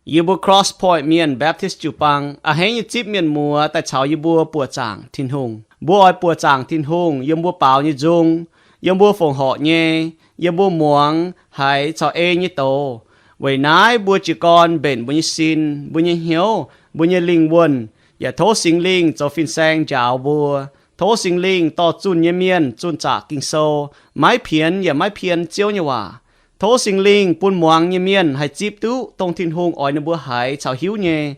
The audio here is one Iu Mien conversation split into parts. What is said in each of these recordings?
Yie mbuo Cross Point Mienh Baptist jiu-baang a'hneiv nyei zipv mienh muoz daaih caux yie mbuo buoqc zaangc Tin-Hungh. Mbuo oix buoqc zaangc Tin-Hungh yiem mbuo baaux nyei nzung, yiem mbuo fongc horc nyei, yiem mbuo muangx haiz caux ei nyei doz. Weic naaiv mbuo jiez gorn mbenc mbuo nyei sin, mbuo nyei hnyouv, mbuo nyei lingh wuonh, yaac tov Singx Lingh zoux fin-saeng njaaux mbuo. Tov Singx Lingh dorh zunh nyei mienh zunh zaqc Ging-Sou, maiv pienx yaac maiv pien Ziouv nyei waac. Tov Singx Lingh bun muangx nyei mienh haih zipv duqv dongh Tin-Hungh oix ninh mbuo haiz caux hiuv nyei,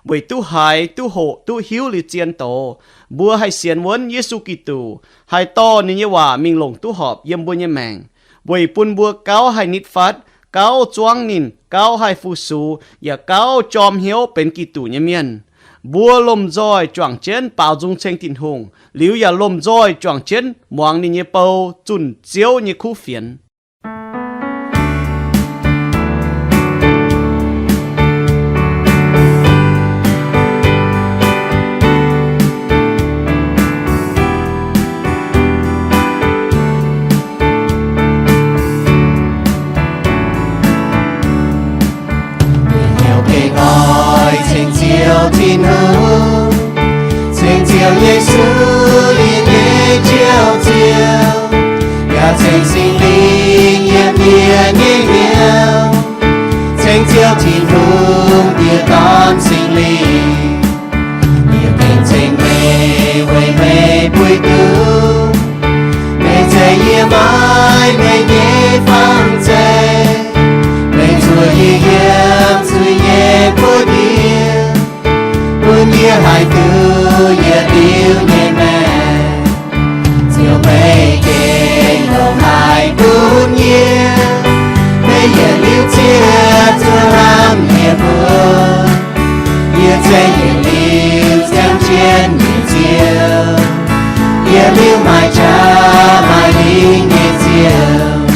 weic duqv haiz, duqv hoqc, duqv hiuv liuz zien doz, mbuo haih sienx wuonv Yesu Giduc, haih dorh ninh nyei waac mingh longc duqv horpc yiem mbuo nyei maengc, weic bun mbuo gauh haih nitv fatv, gauh zuangv ninh, gauh haih fu-sux, yaac gauh jorm hnyouv benx Giduc nyei mienh. Mbuo lomh nzoih juangc jienv baaux nzung ceng Tin-Hungh, liuz yaac lomh nzoih juangc jienv muangx ninh nyei bou zunh Ziouv nyei kuv fienx. Mienh hnyouv gengh oix ceng Ziouv Tin-Hungh, ceng Ziouv Yesu, yie nyei Njoux Ziouv, yaac ceng Singx Lingh yiem yie nyei hnyouv, ceng Ziouv Tin-Hungh Diex, Dorn, Singx Lingh. Yie gengh ceng meih weic meih buix duqv meih, zeiz yie maiv meih nyei fang zeiv. Meih zuoqc yie yiem zuiz nyei buoqv ndiev, bun yie haih duqv yietc liuz nyei maengc. Ziouv, meih gengh longc haaix bun yie? Meih yietc liuz ziec zuov hnamv yie mbuo. Yie zeiz yietc liuz ziangh jienv nyei Ziouv, yietc liuz maaih qaqv maaih lingh nyei Ziouv.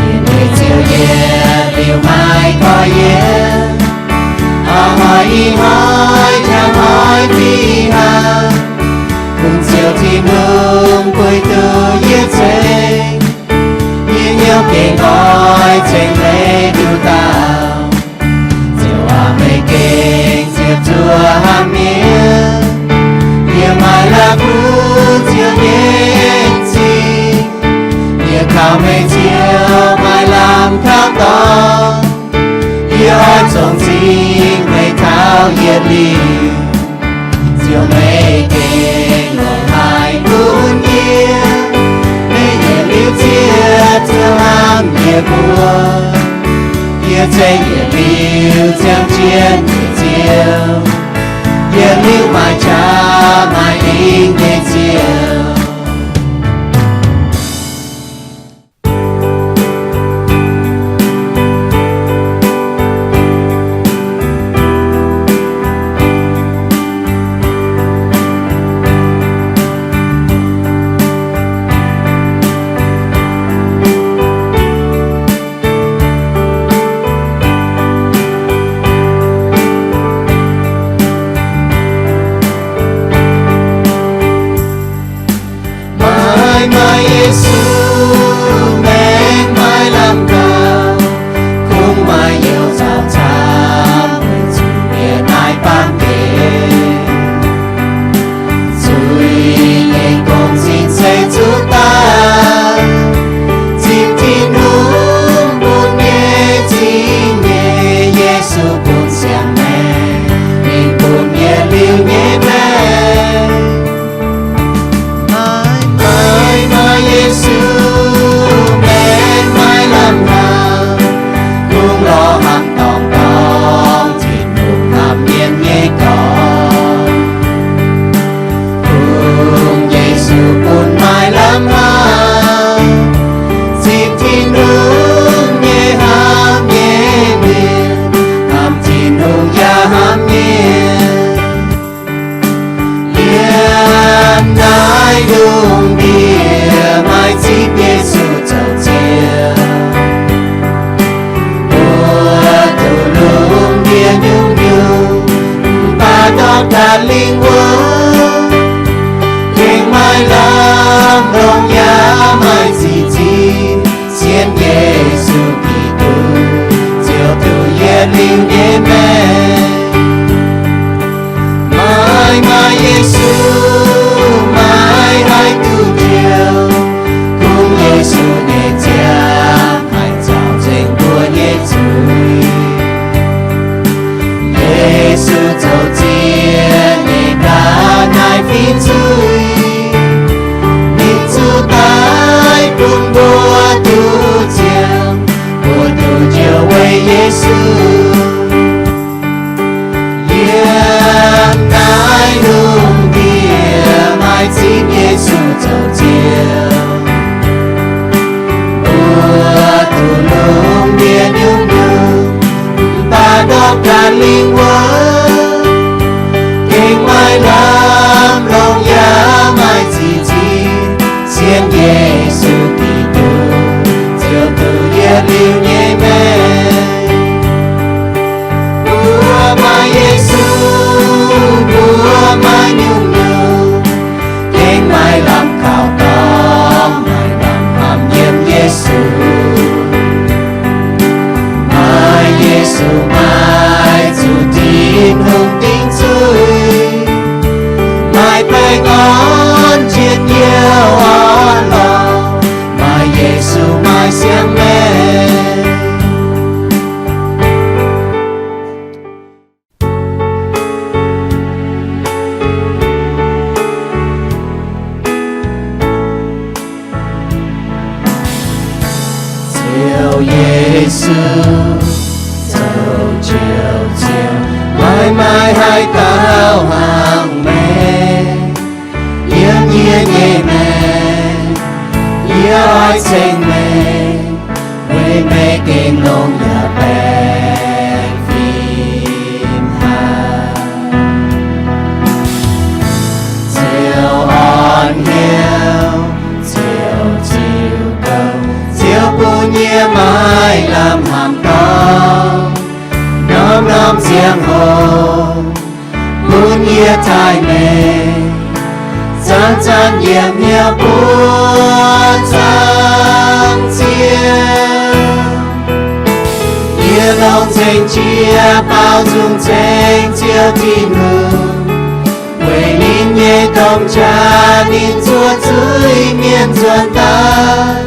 Yie nyei Ziouv, yietc liuz maaih gorx-youz, hnoi ih hnoi, hnoi ih hnoi fih hnangv, bun Ziouv Tin-Hungh buix duqv yie ceng. Yie hnyouv gengh oix ceng meih nduqc dauh. Ziouv aac, meih gengh ziepc zuoqc hnamv mienh. Yie maaih la'kuqv Ziouv nyei en-zingh. Yie kaux meih Ziouv maaih lamh kaux dorngx. Yie oix zongh zingh meih taux yietc liuz. Ziouv, meih gengh longc haaix bun yie? Meih yietc liuz ziec zuov hnamv yie mbuo. Yie zeiz yietc liuz ziangh jienv nyei Ziouv, yietc liuz maaih qaqv maaih lingh nyei Ziouv. zuiz, ninh zuqc daic bun mbuo duqv ziangh, mbuo duqv njoux weic Yesu. Yiem naaiv lungh ndiev maaih ziex Yesu zoux Ziouv. Mbuo duqv longx mienh nyungc-nyungc, mv baac ndortv ganh lingh wuonh, gengh maaih lamh longc yaac maaih ziqc zinh, sienx Yesu Giduc ziouc duqv yietc liuz nyei maengc. Mbuo maaih Yesu, mbuo maaih nyungc-nyungc, gengh maaih lamh kaux dorngx, maaih lamh hnamv yiem Yesu. Maaih Yesu maaih zuqc Tin-Hungh dingc zuiz, maaih baengh orn njien-youh orn-lorqc, maaih Yesu maaih siang-maengc. Ziouv Yesu, zoux Njoux Ziouv, maaih maaih haaix dauh hnangv meih? Yiem yie nyei maengc, yie oix ceng meih, weic meih gengh longx yaac baengh fim haic. Ziouv orn hnyouv, Ziouv ziux gouv, Ziouv bun yie maaih lamh hnamv dorngx, norm-norm ziangh hoc bun yie taaih meih, zanc-zanc yiem hnyouv buov zaangc Ziouv. Yie longx nzengc jiex baaux nzung ceng Ziouv Tin-Hungh, weic ninh nyei domh qaqv ninh zuov zuiz-mienh nzuonx daaih.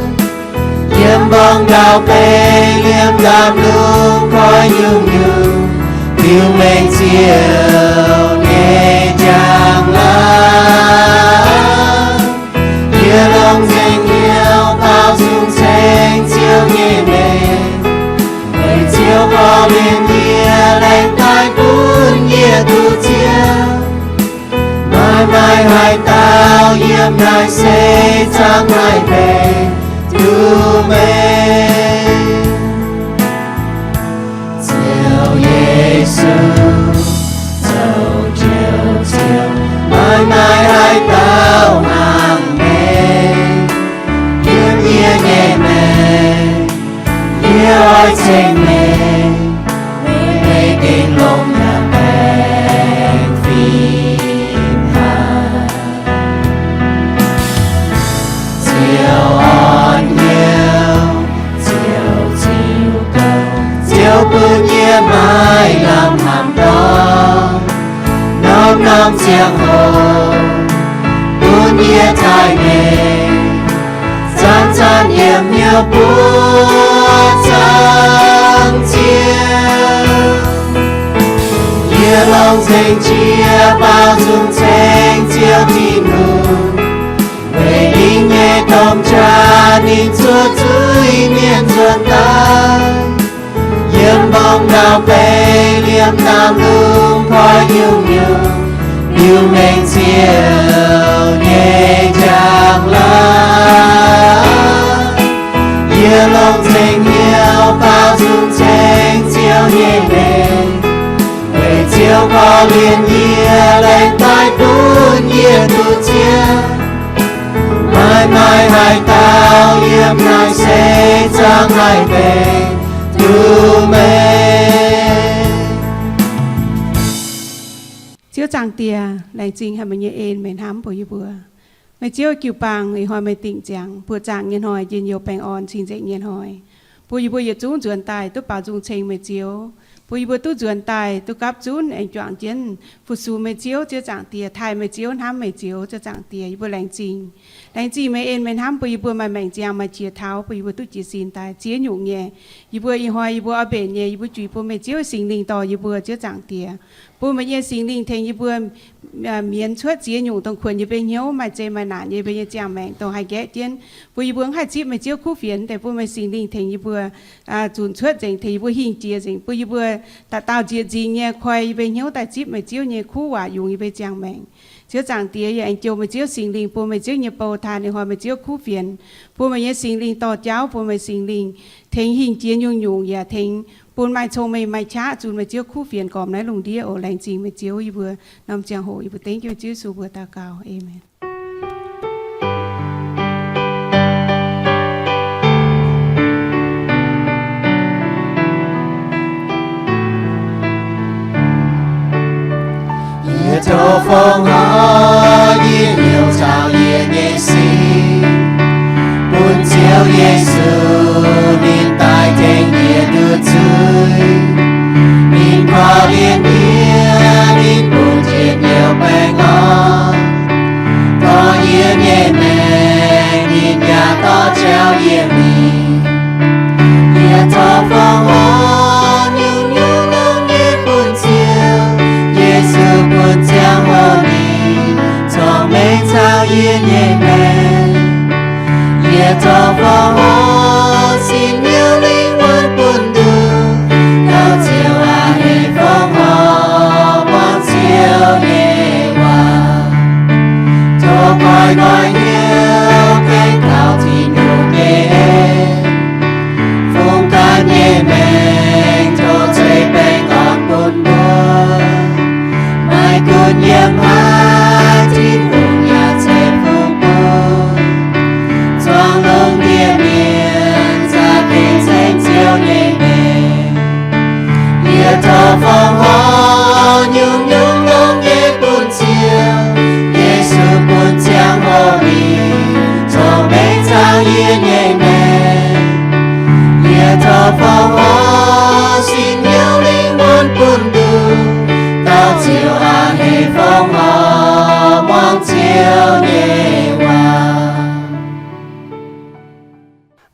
Yiem mbong ndau-beih liemh ndaamv-lungh koi nyungc-nyungc, liuz mengh Ziouv nyei njang-laangc. Yie longx nzengc hnyouv baaux nzung ceng Ziouv nyei mengh, weic Ziouv korv-lienh yie, laengz daaih bun yie duqv Ziouv. Maaih maaih haaix dauh yiem naaiv seix zaangc haih mbenc duqv meih? Ziouv Yesu, zoux Njoux Ziouv, maaih maaih haaix dauh hnangv meih? Yiem yie nyei maengc, yie oix ceng meih, meih gengh longx yaac baengh fim haic. Ziouv orn hnyouv, Ziouv ziux gouv, Ziouv bun yie maaih lamh hnamv dorngx, norm-norm ziangh hoc bun yie taaih meih, zanc-zanc yiem hnyouv buov zaangc Ziouv. Yie longx nzengc jiex baaux nzung ceng Ziouv Tin-Hungh, weic ninh nyei domh qaqv ninh zuov zuiz-mienh nzuonx daaih. Yiem mbong ndau-beih liemh ndaamv-lungh koi nyungc-nyungc, liuz mengh Ziouv nyei njang-laangc. Yie longx nzengc hnyouv baaux nzung ceng Ziouv nyei mengh, weic Ziouv korv-lienh yie, laengz daaih bun yie duqv Ziouv. Maaih maaih haaix dauh yiem naaiv seix zaangc haih mbenc duqv meih? Ziouv Zaangc Diex, laengz zingh haih meih nyei en meih hnamv mbuox yie mbuo. Meih Ziouv jiu-baang, ih hnoi meih dingc ziangx buoqc zaangc nyei hnoi, njien-youh baengh orn cing-nzengc nyei hnoi, bun yie mbuo yietc zungv nzuonx daaih duqv baaux nzung ceng meih Ziouv. bun yie mbuo duqv nzuonx daaih duqv gapv zunv aengx juangc jienv fu-sux meih Ziouv, Ziouv Zaangc Diex, taaih meih Ziouv, hnamv meih Ziouv, Ziouv Zaangc Diex. Yie mbuo laengz zingh, laengz zingh meih en meih hnamv bun yie mbuo maaih maengc ziangh maaih qiex taux bun yie mbuo duqv jiez sin daaih ziex nyungc nyei. Yie mbuo ih hnoi yie mbuo oix mbenc nyei, yie mbuo juix bun meih Ziouv Singx Lingh dorh yie mbuo, Ziouv Zaangc Diex. Bun meih nyei Singx Lingh tengx yie mbuo mienz cuotv ziex nyungc dongh kuonx yie mbuo hnyouv maaih zeqc maaih naanc yie mbuo nyei ziangh maengc dongh haih nqaeqv jienv, bun yie mbuo mv haih zipv meih Ziouv kuv fienx deix, bun meih Singx Lingh tengx yie mbuo zunc cuotv nzengc, tengx yie mbuo hingh jiex nzengc, bun yie mbuo dauh dauh nzieqc nzingx nyei koi yie mbuo hnyouv daaih zipv meih Ziouv nyei kuv waac yungz yie mbuo ziangh maengc. Ziouv Zaangc Diex, yie aengx jouh meih Ziouv Singx Lingh bun meih Ziouv nyei bou taaih ninh hnoi meih Ziouv kuv fienx, bun meih nyei Singx Lingh dorh jauv, bun meih Singx Lingh tengx hingh jiex nyungc-nyungc yaac tengx bun maaih cong-mengh maaih qaqv zunc meih Ziouv kuv fienx gormx naaiv lungh ndiev oc. Laengz zingh meih Ziouv, yie mbuo norm ziangh hoc yie mbuo dengv jienv Ziouv Yesu mbuox daux gaux, aamen. Yie tov fongc horc yie hnyouv caux yie nyei sin, bun Ziouv Yesu ninh daaih tengx yie nduov zuiz. Ninh korv-lienh yie, ninh bun yie hnyouv baengh orn, dorh yie nyei maengc, ninh yaac dorh jauv yie mingh. Yie tov fongc horc nyungc-nyungc longx nyei bun Ziouv Yesu bun ziangh hoc ninh cong-mengh caux yie nyei maengc. Yie tov fongc horc sin hnyouv lingh wuonv bun nduqc, dauh Ziouv aac, hei fongc horc muangx Ziouv nyei waac. Tov nqoi nqoi hnyouv gaengh kaux Tin-Hungh nyei en, fungx ganh nyei maengc tov ceix baengh orn bun mbuo. Maaih gunv yiem haaix, Tin-Hungh yaac ceix fuqv bun. Zuangx lungh ndiev mienh za'gengh ceng Ziouv nyei mengh. Yie tov fongc horc nyungc-nyungc longx nyei bun Ziouv Yesu bun ziangh hoc ninh cong-mengh caux yie nyei maengc. Yie tov fongc horc sin hnyouv lingh wuonv bun nduqc, dauh Ziouv aac, hei fongc horc muangx Ziouv nyei waac.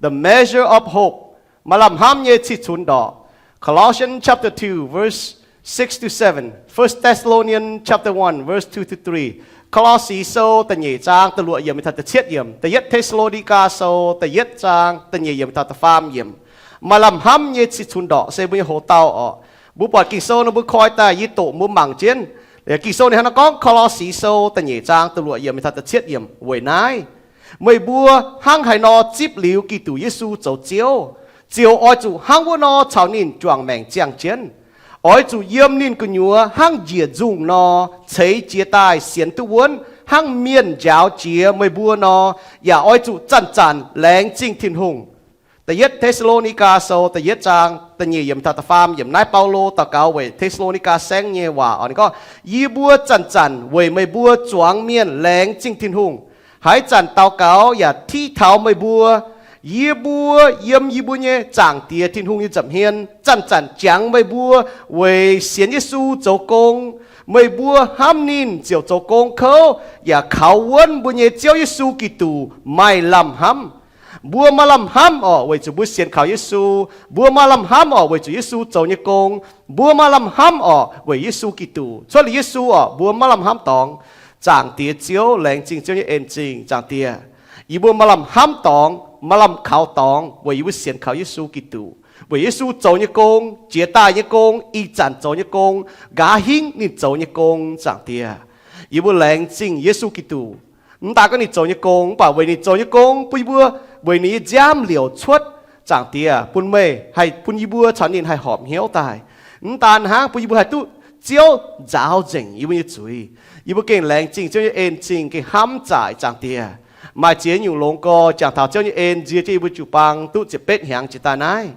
The measure of hope. Maaih lamh hnamv nyei cih cunx ndorqc. Colossians chapter two, verse six to seven. First Thessalonians chapter one, verse two to three. Ko^lo^si Sou da'nyeic zaang da'luoqc yiemc mingh taux da'cietv yiemc. Da'yietv Te^saa^lo^ni^gaa Sou da'yietv zaang da'nyeic yiemc mingh taux da'faam yiemc. Maaih lamh hnamv nyei cih cunx ndorqc se mbuo nyei hoc dauh orqc. Mbuo buatc Ging-Sou nor mbuo koi daaih yie doqc mbuo mangc jienv. Ging-Sou ninh hnangv naaiv gorngv, Ko^lo^si Sou da'nyeic zaang da'luoqc yiemc mingh taux da'cietv yiemc, weic naaiv, meih mbuo hnangv haaix nor zipv liuz Giduc Yesu zoux Ziouv, ziouc oix zuqc hnangv wuov nor caux ninh juangc maengc ziangh jienv. Oix zuqc yiem ninh gu'nyuoz hnangv njiec nzungh nor ceix jiez daaih sienx duqv wuonv, hnangv mienh njaaux jiex meih mbuo nor, yaac oix zuqc zanc-zanc laengz zingh Tin-Hungh. Da'yietv Te^saa^lo^ni^gaa Sou da'yietv zaang da'nyeic yiemc taux da'faam yiemc. Naaiv Baulo daux gaux weic Te^saa^lo^ni^gaa Saengv nyei waac oc. Ninh gorngv, yie mbuo zanc-zanc weic meih mbuo zuangx mienh laengz zingh Tin-Hungh, haaix zanc daux gaux yaac tiv taux meih mbuo. Yie mbuo yiem yie mbuo nyei Zaangc Diex Tin-Hungh nyei nza'hmien zanc-zanc jangx meih mbuo weic sienx Yesu zoux gong. Meih mbuo hnamv ninh ziouc zoux gong kouv yaac kaux wuonv mbuo nyei Ziouv Yesu Giduc maaih lamh hnamv. Mbuo maaih lamh hnamv orqc, weic zuqc mbuo sienx kaux Yesu. Mbuo maaih lamh hnamv orqc, weic zuqc Yesu zoux nyei gong. Mbuo maaih lamh hnamv orqc, weic Yesu Giduc. Cuotv liuz Yesu orqc, mbuo maaih lamh hnamv dorngx. Zaangc Diex Ziouv, laengz zingh Ziouv nyei en-zingh. Zaangc Diex, yie mbuo maaih lamh hnamv dorngx, maaih lamh kaux dorngx weic yie mbuo sienx kaux Yesu Giduc, weic Yesu zoux nyei gong, jiex daaih nyei gong, ih zanc zoux nyei gong, nqa'haav hingv ninh zoux nyei gong. Zaangc Diex, yie mbuo laengz zingh Yesu Giduc. Mv daaih gorngv ninh zoux nyei gong, mv baac weic ninh zoux nyei gong bun yie mbuo, weic ninh nyei nziaamv liouc cuotv, Zaangc Diex, bun meih haih bun yie mbuo caux ninh haih horpc hnyouv daaih. Mv daan hnangv, bun yie mbuo haih duqv Ziouv nzaaux nzengc yie mbuo nyei zuiz. Yie mbuo gengh laengz zingh Ziouv nyei en-zingh gengh hnamv zaaic, Zaangc Diex. Maaih ziex nyungc longx gorx jangx taux Ziouv nyei en nzie jienv yie mbuo jiu-baang duqv ziepc betv hnyangx jiex daaih naaiv.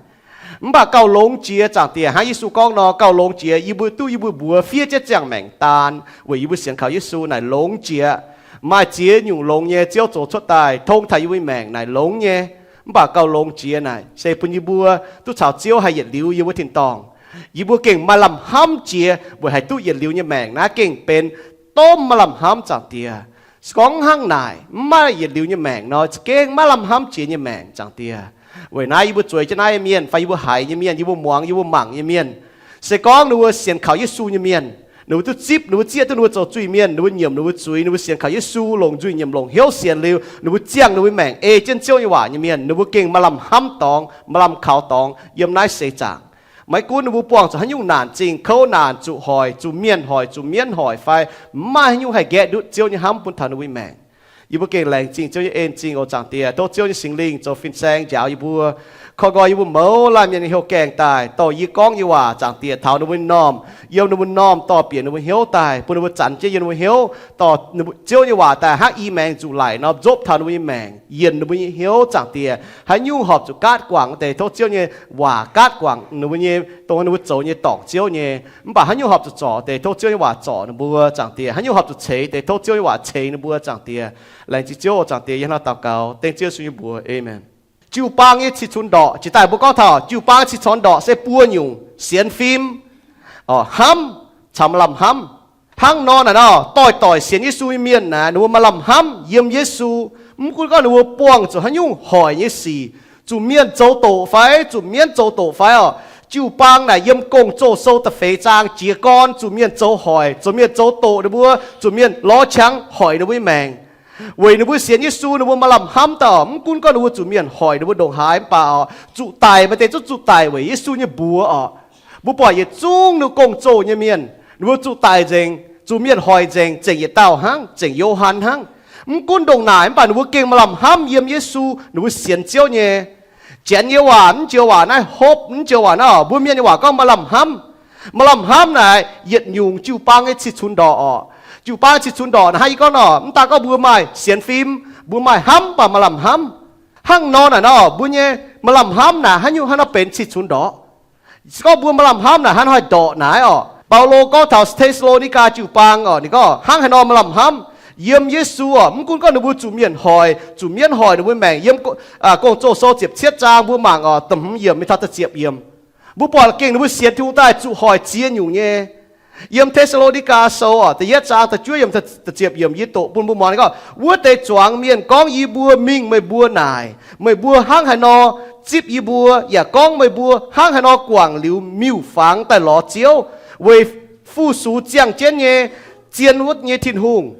Mv baac gauh longx jiex, Zaangc Diex, hnangv Yesu gorngv nor, gauh longx jiex yie mbuo duqv, yie mbuo mbuox fiev jienv ziangh maengc daan weic yie mbuo sienx kaux Yesu naaic longx jiex. Maaih ziex nyungc longx nyei Ziouv zoux cuotv daaih tong taux yie mbuo maengc naaic longx nyei. Mv baac gauh longx jiex naaic se bun yie mbuo duqv caux Ziouv haih yietc liuz yiem wuov tin-dorngh. Yie mbuo gengh maaih lamh hnamv jiex weic haih duqv yietc liuz nyei maengc. Naaiv gengh benx domh maaih lamh hnamv, Zaangc Diex. Se gorngv hnangv naaic, mv maaih yietc liuz nyei maengc nor, za'gengh maiv lamh hnamv jiex nyei maengc, Zaangc Diex. Weic naaiv yie mbuo zueiz jienv naaiv nyei mienh fai yie mbuo haiz nyei mienh, yie mbuo muangx, yie mbuo mangc nyei mienh, se gorngv ninh mbuo sienx kaux Yesu nyei mienh, ninh mbuo duqv zipv, ninh mbuo zieqv duqv ninh mbuo zoux zuiz mienh, ninh mbuo nyiemc ninh mbuo zuiz, ninh mbuo sienx kaux Yesu longc nzuih nyiemc longc hnyouv sienx liuz, ninh mbuo ziangh ninh mbuo maengc ei jienv Ziouv nyei waac nyei mienh, ninh mbuo gengh maaih lamh hnamv dorngx, maaih lamh kaux dorngx yiem naaiv seix zaangc. Maiv gunv ninh mbuo buangh zuqc haaix nyungc naanc zingh, kouv naanc, zuqc hoic, zuqc mienh hoic, zuqc mienv hoic fai mv maaih haaix nyungc haih nqaeqv ndutv Ziouv nyei hnamv bun taux ninh mbuo nyei maengc. Yie mbuo gengh laengz zingh Ziouv nyei en zingh oc, Zaangc Diex. Tov Ziouv nyei Singx Lingh zoux fin-saeng njaaux yie mbuo, koi nqoi yie mbuo mouz laanh mienh nyei hnyouv gaengh daaih, dorh yie gorngv nyei waac, Zaangc Diex, taux ninh mbuo nyei m'normh, yiem ninh mbuo m'normh dorh bieqc ninh mbuo hnyouv daaih, bun ninh mbuo zanc jienv yiem ninh mbuo hnyouv, dorh Ziouv nyei waac daaih hnangv i maengx nzuqc laic nor nzopv taux ninh mbuo nyei maengc, yienc ninh mbuo nyei hnyouv, Zaangc Diex. Haaix nyungc horpc zuqc gaatv guangc deix, tov Ziouv nyei waac gaatv guangc ninh mbuo nyei, dongh ninh mbuo zoux nyei dorngc Ziouv nyei. Mv baac haaix nyungc horpc zuqc zorc deix, tov Ziouv nyei waac zorc ninh mbuo, Zaangc Diex. Haaix nyungc horpc zuqc ceix deix, tov Ziouv nyei waac ceix ninh mbuo, Zaangc Diex. Laengz zingh Ziouv, Zaangc Diex, yie hnangv naaiv daux gaux dengv Ziouv Yesu nyei mbuox, aamen. Jiu-baang nyei cih cunx ndorqc, jiex daaih mbuo gorngv taux jiu-baang cih cunx ndorqc se buo nyungc: sienx fim, hnamv, caux maaih lamh hnamv. Hnangv nor naaic nor, doix-doic sienx Yesu nyei mienh naaic, ninh mbuo maaih lamh hnamv yiem Yesu. Mv gunv gorngv ninh mbuo buangh zuqc haaix nyungc hoic nyei sic, zuqc mienh zoux doqc fai zuqc mienv zoux doqc fai oc, jiu-baang naaic yiem Gong-Zoh sou da'feix zaang jiez gorn zuqc mienh zoux hoic, zuqc mienh zoux doqc ninh mbuo, zuqc mienh lorz qangx hoic ninh mbuo nyei maengc. Weic ninh mbuo sienx Yesu, ninh mbuo maaih lamh hnamv daaih oc. Mv gunv gorngv ninh mbuo zuqc mienh hoic ninh mbuo ndongc haaix mv baac oc, zuqc daic maaih deix zungv zuqc daic weic Yesu nyei mbuox oc. Mbuo buatc yietc zungv ninh Gong-Zoh nyei mienh, ninh mbuo zuqc daic nzengc, zuqc mienh hoic nzengc, zengc yietc dauh hnangv, zengc Yo^han hnangv. Mv gunv ndongc naaic mv baac ninh mbuo gengh maaih lamh hnamv yiem Yesu, ninh mbuo sienx Ziouv nyei. Janx nyei waac, mv joux waac naaiv, hope, mv joux waac naaiv, mbuo mienh nyei waac gorngv maaih lamh hnamv. Maaih lamh hnamv naaic yietc nyungc jiu-baang nyei cih cunx ndorqc oc. Jiu-baang cih cunx ndorqc naaic hnangv yie gorngv nor, mv daan gorngv mbuo maaih sienx fim, mbuo maaih hnamv mv baac maaih lamh hnamv. Hnangv nor naaic nor, mbuo nyei maaih lamh hnamv naaic haaix nyungc hnangv nor benx cih cunx ndorqc? Se gorngv mbuo maaih lamh hnamv naaic hnangv haaix ndorqc naaic oc. Baulo gorngv taux Te^saa^lo^ni^gaa jiu-baang oc, ninh gorngv hnangv haaix nor maaih lamh hnamv yiem Yesu oc. Mv gunv gorngv ninh mbuo zuqc mienh hoic, zuqc mienv hoic ninh mbuo maengc. Yiem Gong-Zoh sou ziepc cietv zaang mbuo mangc oc, da'hmz yiemc mingh taux da'ziepc yiemc, mbuo buatc gengh ninh mbuo sienx Tin-Hungh daaih zuqc hoic ziex nyungc nyei. Yiem Te^saa^lo^ni^gaa sou oc, da'yietv zaang da'juov yiemc, da'ziepc yiemc yie doqc bun mbuo muangx. Ninh gorngv, wuov deix zuangx mienh gorngv yie mbuo mingh meih mbuo naaic, meih mbuo hnangv haaix nor zipv yie mbuo, yaac gorngv meih mbuo hnangv haaix nor guangc liuz miuc-fangx daaih lorz Ziouv, weic fu-sux ziangh jienv nyei zien wuov nyei Tin-Hungh.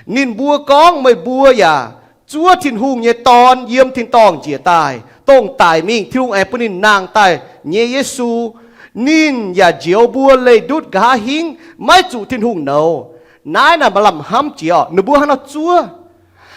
Ninh mbuo gorngv meih mbuo yaac zuov Tin-Hungh nyei Dorn yiem tin-dorngh njiec daaih, dongh daic mingh Tin-Hungh aengx bun ninh nangh daaih nyei Yesu. Ninh yaac njoux mbuo leih ndutv nqa'haav hingv, maiv zuqc Tin-Hungh nouz. Naaiv naaic maaih lamh hnamv jiex oc, ninh mbuo hnangv nor zuov.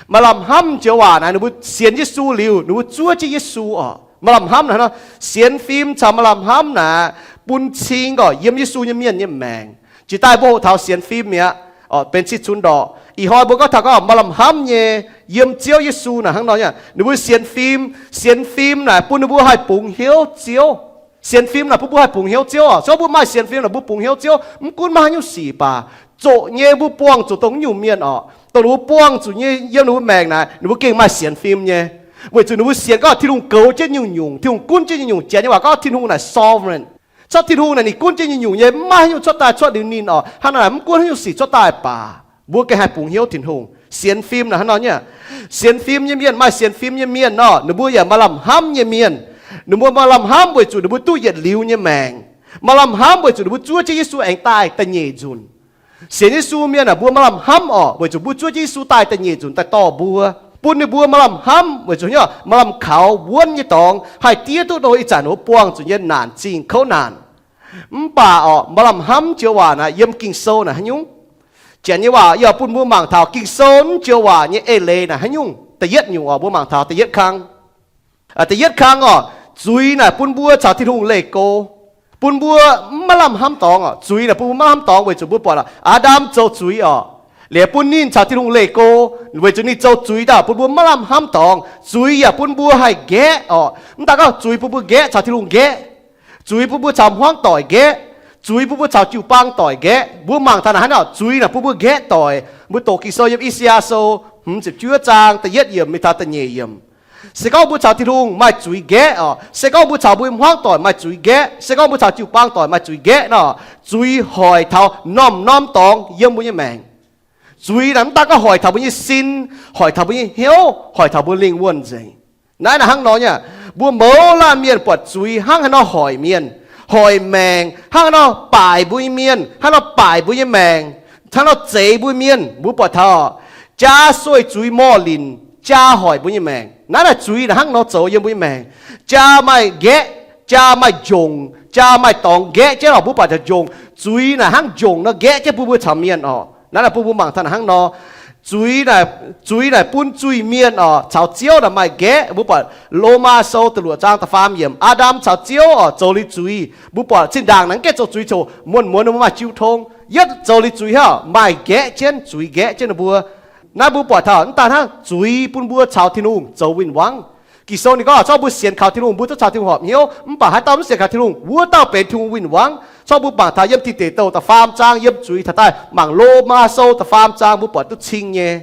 Maaih lamh hnamv joux waac naaic, ninh mbuo sienx Yesu liuz, ninh mbuo zuov jienv Yesu oc. Maaih lamh hnamv naaic hnangv nor, sienx fim caux maaih lamh hnamv naaic bun cing oc yiem Yesu nyei mienh nyei maengc. Jiex daaih mbuo hoqc taux sienx fim mi'aqv, benx cih cunx ndorqc. Ih hnoi mbuo gorngv taux gorngv maaih lamh hnamv nyei yiem Ziouv Yesu naaic hnangv nor nyei. Ninh mbuo sienx fim, sienx fim naaic bun ninh mbuo haih bungx hnyouv Ziouv. Sienx fim naaic bun mbuo haih bungx hnyouv Ziouv oc. Se gorngv mbuo maaih sienx fim naaic mbuo bungx hnyouv Ziouv, mv gunv maaih haaix nyungc sic baac, zoqc nyei mbuo buangh zuqc dongh nyungc mienh oc, dongh ninh mbuo buangh zuqc nyei yiem ninh mbuo maengc naaic, ninh mbuo gengh maaih sienx fim nyei. Weic zuqc ninh mbuo sienx gorngv Tin-Hungh goux jienv nyungc-nyungc, Tin-Hungh gunv jienv nyungc-nyungc. Janx nyei waac gorngv Tin-Hungh naaic sovereign. Cuotv Tin-Hungh naaic ninh gunv jienv nyungc-nyungc nyei, mv maaih haaix nyungc cuotv daaih cuotv liuz ninh oc. Hnangv naaic mv gunv haaix nyungc sic cuotv daaih baac, mbuo gengh haih bungx hnyouv Tin-Hungh. Sienx fim naaic hnangv nor nyei. Sienx fim nyei mienh, maaih sienx fim nyei mienh nor, ninh mbuo yaac maaih lamh hnamv nyei mienh. Ninh mbuo maaih lamh hnamv weic zuqc ninh mbuo duqv yietc liuz nyei maengc. Maaih lamh hnamv weic zuqc ninh mbuo zuov jienv Yesu aengx daaih da'nyeic nzunc. Sienx Yesu mienh aah, mbuo maaih lamh hnamv oc, weic zuqc mbuo zuov jienv Yesu daaih da'nyeic nzunc daaih dorh mbuo, bun ninh mbuo maaih lamh hnamv weic zuqc hnyouv maaih lamh kaux wuonv nyei dorngx haih diev duqv dongh ih zanc ninh mbuo buangh zuqc nyei naanc zingh kouv naanc. Mv baac oc, maaih lamh hnamv joux waac naaic yiem Ging-Sou naaic haaix nyungc? Janx nyei waac yaac bun mbuo mangc taux Ging-Sou naaiv joux waac nyei eix leiz naaic haaix nyungc. Da'yietv nyungc oc, mbuo mangc taux da'yietv kang. Da'yietv kang oc, zuiz naaic bun mbuo caux Tin-Hungh leih go, bun mbuo mv maaih lamh hnamv dorngx oc. Zuiz naaic bun mbuo maiv lamh hnamv dorngx weic zuqc mbuo buatc Aa^ndam zoux zuiz oc. Liuz bun ninh caux Tin-Hungh leih go, weic zuqc ninh zoux zuiz daaih bun mbuo maiv lamh hnamv dorngx. Zuiz yaac bun mbuo haih nqaeqv oc. Mv daan gorngv zuiz bun mbuo nqaeqv caux Tin-Hungh nqaeqv, zuiz bun mbuo caux hmuangv doic nqaeqv, zuiz bun mbuo caux jiu-baang doic nqaeqv. Mbuo mangc taux naaic hnangv naaic, zuiz naaic bun mbuo nqaeqv doic. Mbuo doqc Ging-Sou yiem I^saa^yaa Sou hmz ziepc juov zaang da'yietv yiemc mingh taux da'nyeic yiemc. Se gorngv mbuo caux Tin-Hungh maaih zuiz nqaeqv oc, se gorngv mbuo caux mbuo hmuangv doic maaih zuiz nqaeqv, se gorngv mbuo caux jiu-baang doic maaih zuiz nqaeqv nor, zuiz hoic taux norm-norm dorngx yiem mbuo nyei maengc. Zuiz naaic mv daan gorngv hoic taux mbuo nyei sin, hoic taux mbuo nyei hnyouv, hoic taux mbuo lingh wuonh nzengc. Naaiv naaic hnangv nor nyei, mbuo mouz laanh mienh buatc zuiz hnangv haaix nor hoic mienh, hoic maengc, hnangv haaix nor baaic mbuo nyei mienh, hnangv haaix nor baaic mbuo nyei maengc, hnangv haaix nor zeix mbuo mienh, mbuo buatc taux jaa sueih zuiz morh linc jaa hoic mbuo nyei maengc. Naaiv naaic zuiz naaic hnangv nor zoux yiem mbuo nyei maengc. Jaa maaih nqaeqv, jaa maaih njongc, jaa maaih dorngx nqaeqv jienv oc, mbuo buatc taux njongc. Zuiz naaic hnangv njongc nor nqaeqv jienv bun mbuo caux mienh oc. Naaiv naaic bun mbuo mangc taux naaic hnangv nor. Zuiz naaic, zuiz naaic bun zuiz-mienh oc caux Ziouv naaic maaih nqaeqv. Mbuo buatc Lomaa Sou da'luoqc zaang da'faam yiemc, Aa^ndam caux Ziouv oc zoux liuz zuiz. Mbuo buatc zinh ndaangc naaic mv gaengh zoux zuiz coc muonz-muonz ninh mbuo maaih jiu tong. Yietv zoux liuz zuiz hnangv maaih nqaeqv jienv, zuiz nqaeqv jienv ninh mbuo. Naaiv mbuo buatc taux mv daan hnangv zuiz bun mbuo caux Tin-Hungh zoux win-wangv. Ging-Sou ninh gorngv, corc mbuo sienx kaux Tin-Hungh, mbuo duqv caux Tin-Hungh horpc hnyouv, mv baac haaix dauh mv sienx kaux Tin-Hungh, wuov dauh benx Tin-Hungh win-wangv. Corc mbuo mangc taux yiem Tin Deic Douh da'faam zaang yiem zuiz taux daaih mangc Lomaa Sou da'faam zaang mbuo buatc duqv cing nyei.